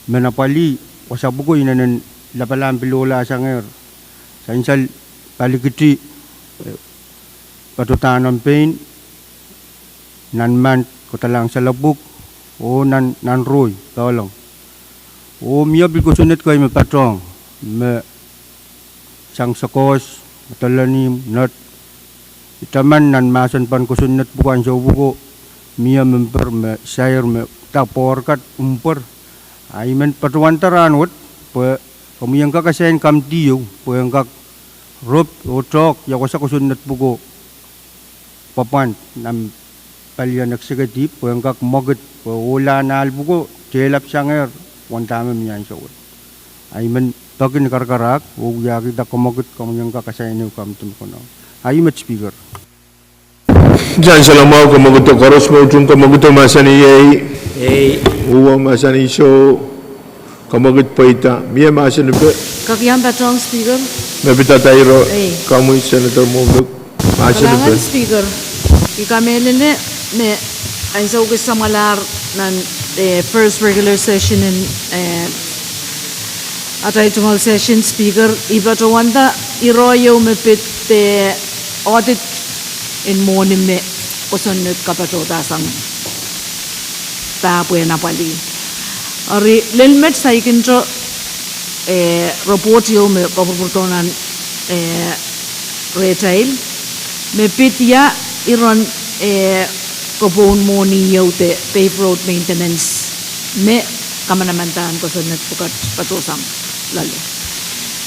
men apwalih, wasa pwuko inenen lapalahn pil ohla sangehr. Sansal palikiti, eh, patohda nan pein, nan mand, kodalahng salepwuk, oh nan, nan rohi, doalong. Oh mie pil kosonned kei me patohng, me sang sakoas, me dolenihmw, ned. I taman nan mahsen pahn kosonned pwuko ansou pwuko, mie memper me sair me da poarkat umpwer. Ahi men patohwanda rahnwet, pwe komwi en kak asain komidi ieu, pwe en kak rop oh tehk ia wasa kosonned pwuko pwapwand nan palien executive, pwe en kak mwekid, pwe ohlahn ahl pwuko tehlap sangehr, wanda me mie ansou wet. Ahi men peki ni karakarahk, oh wiahkihda kamwakid, komwi en kak asain ehu komidi me konehng. Ahi met Speaker. Sansal mwahu kamwakido, koaros me utung kamwakido mahsanih ei. Ei. Uhwong mahsanih soh. Kamwakid pweida, mie mahsenipe? Kak iang patohng Speaker. Me pidada iro, ei, komwi Senator Mohmik. Mahsenipe? Kalahngan Speaker, I kamehlele me ansou kis samwalahr nan, eh, first regular session en, eh, atail tungoal session Speaker, I patohwanda ire ieu me pid, eh, audit en mwohni me kosonned kapatohdasang pahpwehn apwalih. Eri lel met saikinte, eh, report ieu me kapwurpwurdohng nan, eh, rehtail, me pid ia iren, eh, kopohn mwohni ieu de paved road maintenance me kamanamandan kosonned pwukat patohsang loale.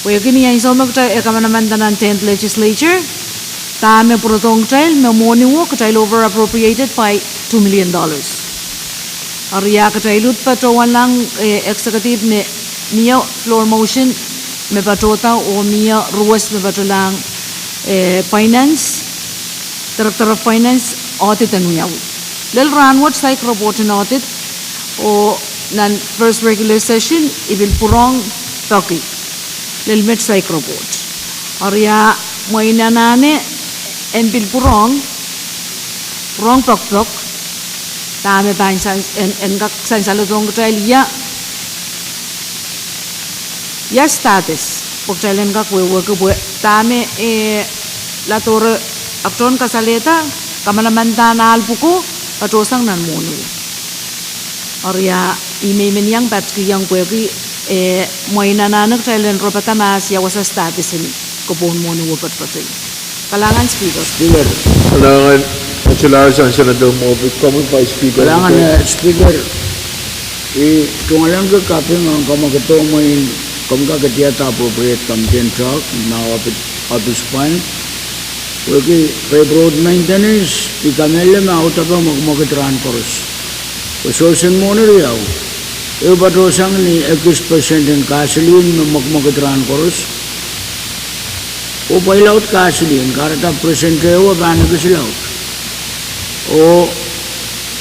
Pwehki ni ansou me kitail, eh, kamanamandan nan tenth legislature, dahme pwurodohng kitail me mwohni wet kitail over appropriated by two million dollars. Eri ia kitail uhd patohwanlahng, eh, executive me mie floor motion me patohda oh mie ruwes me patolahng, eh, finance, Director of Finance, audit en wiawi. Lel rahnwet saik report en audit, oh nan first regular session I pil pwurehng peki. Lel met saik report. Eri ia mwein anahne en pil pwurehng, pwurehng pekpek, dahme pahn san-, en, en kak sansaledohng kitail ia, ia status, pwe kitail en kak wehwehki pwe dahme, eh, Ladoro ahpwtehn kasalehda, kamanamandan ahl pwuko patohsang nan mwohni. Eri ia I men men iang patkihong pwehki, eh, mwein anahne kitail en ropada mahs ia wasa status en Kopohn mwohni wepatpatei. Kalahngan Speaker. Speaker. Kalahngan, Senator Moffitt, komwi Vice Speaker. Kalahngan, eh, Speaker. I tungoalenki kaping ong komw ketido mwein komw kak idiahda appropriate committee en talk, ma ohpis, ohpis pwand. Pwehki pei road maintenance, I kamehlele me audepe mwekmwekid rahn koaros. Pwe sohsen mwohni riau. Ehu patohsang ni ekis percent en gasoline me mwekmwekid rahn koaros. Oh pweilaud gasoline, kahrehda percent ehu pahn ekis laud. Oh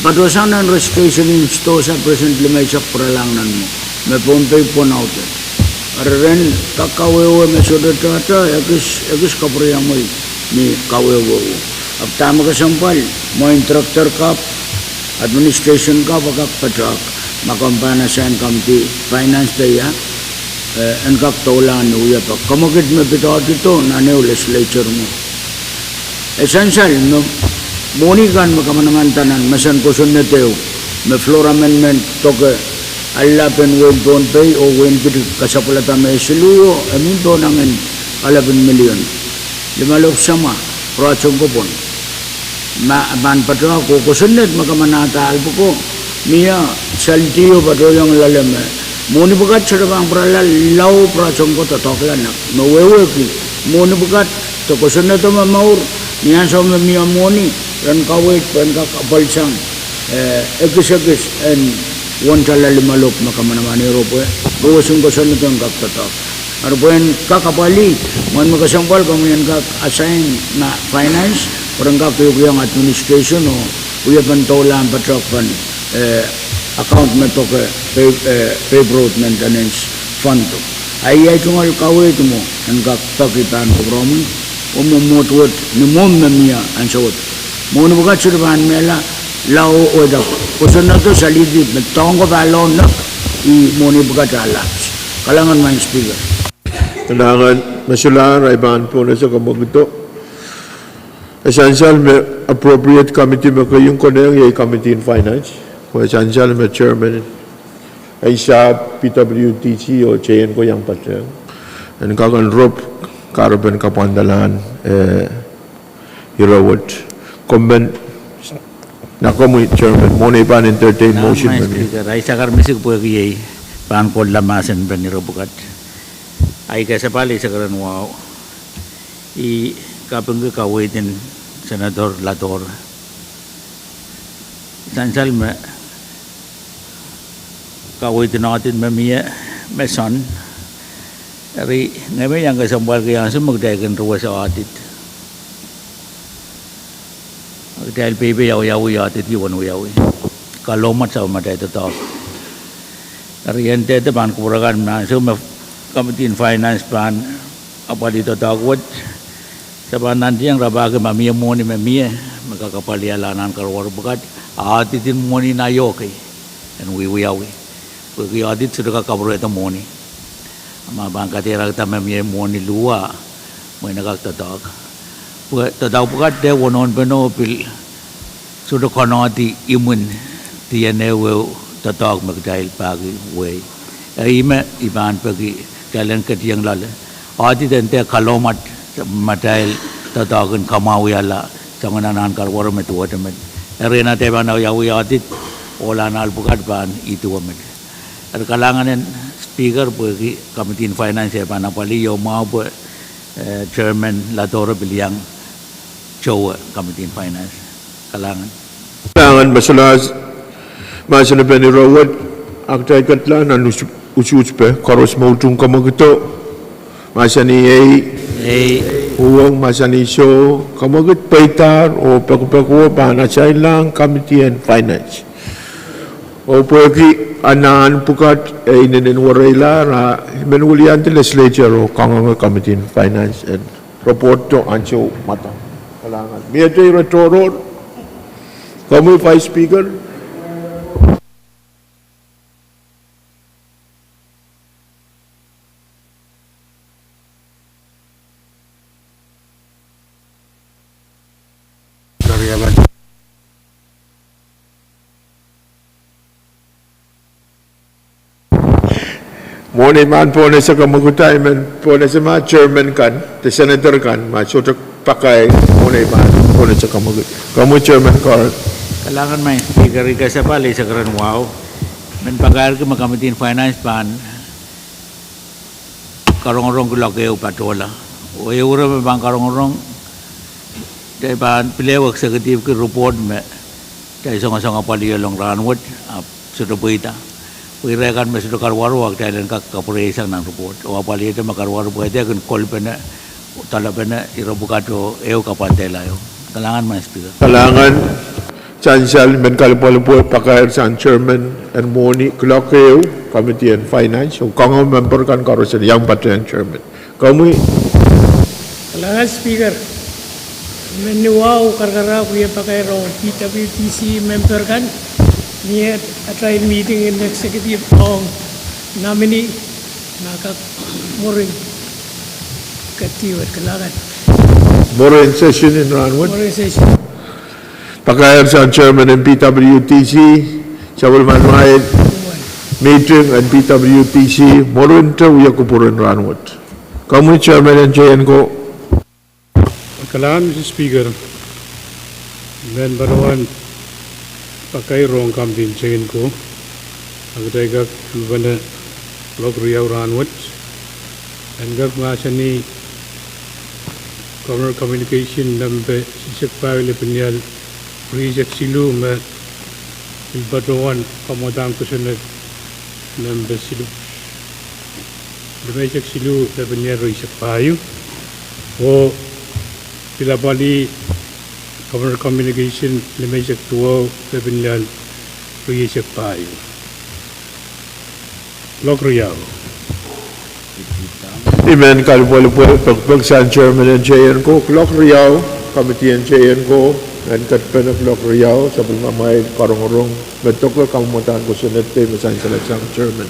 patohsang nan registration en sidohsa percent limeisek pwuralahng nan mwo, me Pohnpei pwon aude. Eri ren kak kawehwe me sohte tahta, ekis, ekis kapwuriamwei ni kawehwe. Ahpw dahme kesempwal, mwein director kapw, administration kapw, a kak patohwan, ma komw pahn assign committee finance de ia, eh, en kak doulahng ni wiepe. Kemwekid me pid auditor nan ehu legislature mwo. E sansal me mwohni kan me kamanamanada nan mesen kosonned ehu, me floor amendment doke allap en wehin Pohnpei oh wehin Kidi kasapwalahda me siluh oh, e mihmi pohn angen alap en million. Limalopw samwa, project ko pwon. Ma, pahn patohwan ko kosonned me kamanahda ahl pwuko, mie saldi oh patohiong loale me mwohni pwukat sohte pahn pwurala lao project ko doadoahk lel nek. Me wehwehki, mwohni pwukat de kosonnedo me mour, ni ansou me mie mwohni, ren kaweid pwe en kak apwalsang, eh, ekis ekis en wen tala limalopw me kamanaman iro pwe, roson kosonnedo en kak doadoahk. Eri pwehn kak apwalih, mwein me kesempwal komwi en kak assign ma finance, pwe ren kak ehukihong administration oh wiepen doulahng patohwan, eh, account me doke pei, eh, pei road maintenance fund. A ia tungoal kaweid mwo en kak peki pahn kupwuromwi, oh mwomwohd wet ni mwomw me mie ansou wet. Mwohni pwukat sohte pahn mehla, lao wehda kosonnedo salihdi me doadoahk pahn lao nek, ih mwohni pwukat a lapse. Kalahngan Madam Speaker. Kalahngan, me solahr ahi pahn pohnese kemwekido. E sansal me appropriate committee me keieu konehng iei Committee on Finance. Pwe e sansal me chairman, eh, sahpw P W D C oh J N ko iang patehng. En kak en rop kahrepen kapwandalahn, eh, ire wet. Komw men, na komwi chairman, mwohn ei pahn entertain motion me mie. Speaker, ahi sakar misik pwehki ei pahn kohla mahsen pen ire pwukat. Ahi kesempwal ih sakar en wahu. I kapingki kaweid en Senator Lador. Sansal me kaweid en audit me mie me soangen. Eri ngehi me iang kesempwalki ansou me kitail kin rewese audit. Kitail peipei awiawi audit ih wen wiawi. Kalohmwahu sapwellimatail doadoahk. Eri e ndahte pahn kupwure kan me ansou me Committee on Finance pahn apwalih doadoahk wet, se pahn nantihong rapahki ma mie mwohni me mie, me kak apwalihala nan karwaru pwukat, a audit en mwohni na iokei, en wiewiawi. Pwehki audit sohte kak kapwurehdo mwohni. Ma pahn kadehrekda me mie mwohni luwa, mwein e kak doadoahk. Pwe doadoahk pwukat de wonohn peno pil sohte konehdi imwin D N A weu doadoahk me kitail pahki wehi. Eri me I pahn peki kitail en ketieng loale. Audit e ndahte kalohmwahu sapwellimatail doadoahk en kamwahuwihala soangen anahn karwaru me duwehte met. Eri en atail pahn awiawi audit, ohlahn ahl pwukat pahn ih duwe met. Eri kalahngan en Speaker pwehki Committee on Finance e pahn apwalih, iei mwahu pwe, eh, Chairman Lador pil iang towe Committee on Finance. Kalahngan. Kalahngan, me solahr mahsen pen ire wet, a kitail ketlahng nan usuhspe, koaros me utung kemwekido, mahsanih ei. Ei. Uhwong, mahsanih soh. Kemwekid, peidahr oh pekipek o pahn assignlahng Committee on Finance. Oh pwehki anahn pwukat e inenen wereilahr, a I men wiliandi legislature oh kangoange Committee on Finance en report to ansou mwadang. Kalahngan. Miehte ire tohrohr. Komwi Vice Speaker. Mwohn ei pahn pohnese kamwekid, I men pohnese ma chairman kan de senator kan ma sohte pakair, mwohn ei pahn pohnese kamwekid. Komwi Chairman Carl. Kalahngan Madam Speaker, I kesempwal eisek rehn wahu. Men pakairki me Committee on Finance pahn karongorong kuloak ehu patohla. Oh ehu ire me pahn karongorong, kitail pahn pil ehu executive ki report me kitail songosong apwalih ehu long rahnwet, ahpw sohte pweida. Pwe ire kan me sohte karuwaru, kitail en kak kapwureisang nan report. Oh apwalihete me karuwaru pwe e kin kolpene, doalopene ire pwukat oh ehu kapwandehla ehu. Kalahngan Madam Speaker. Kalahngan. Sansal, men kalipwalipwe pakair sang chairman en mwohni kuloak ehu, Committee on Finance, oh kangoange member kan koaros en iang patehng chairman. Komwi. Kalahngan Speaker, men ni wahu karakarahk wie pakair ong P W T C member kan, mie atail meeting en executive ong nominee, ma kak mwurin ketiwet. Kalahngan. Mwurin session en rahnwet. Mwurin session. Pakair sang chairman en P W T C, sapwellimen atail meeting en P W T C, mwurin te wia kupwuren rahnwet. Komwi chairman en J N ko. Kalahngan Mister Speaker, men patohwan pakair ong Committee en J N ko, a kitail kak lipene kuloak riau rahnwet, en kak mahsanih Governor Communication nempe siksek pahieu lepin ial rieisek siluh me pil patohwan kamwadang kosonned nempe siluh, limeisek siluh lepin ial rieisek pahieu, oh pil apwalih Governor Communication limeisek duwau lepin ial rieisek pahieu. Kuloak riau. I men kalipwalipwe pekipek sang chairman en J N ko, kuloak riau, Committee en J N ko en ketpene kuloak riau, sapwellimamwail karongorong me doke kamwadang kosonned me sansal sang chairman.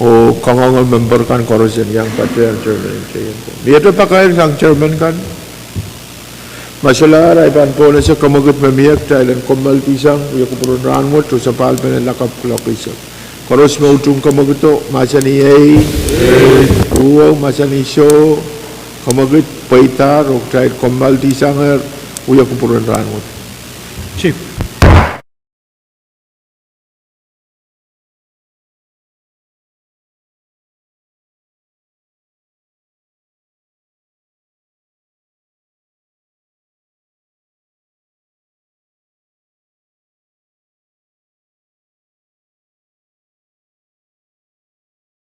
Oh kangoange member kan koaros en iang patehng chairman en J N ko. Miehte pakair sang chairman kan. Ma solahr, I pahn pohnese kamwekid me mie kitail en kommoaldihsang wia kupwuren rahnwet oh sapahl pene lakapw kuloak eisek. Koaros me utung kamwekido, mahsanih ei. Uwe, mahsanih soh. Kamwekid pweidahr oh kitail kommoaldihsangehr wia kupwuren rahnwet.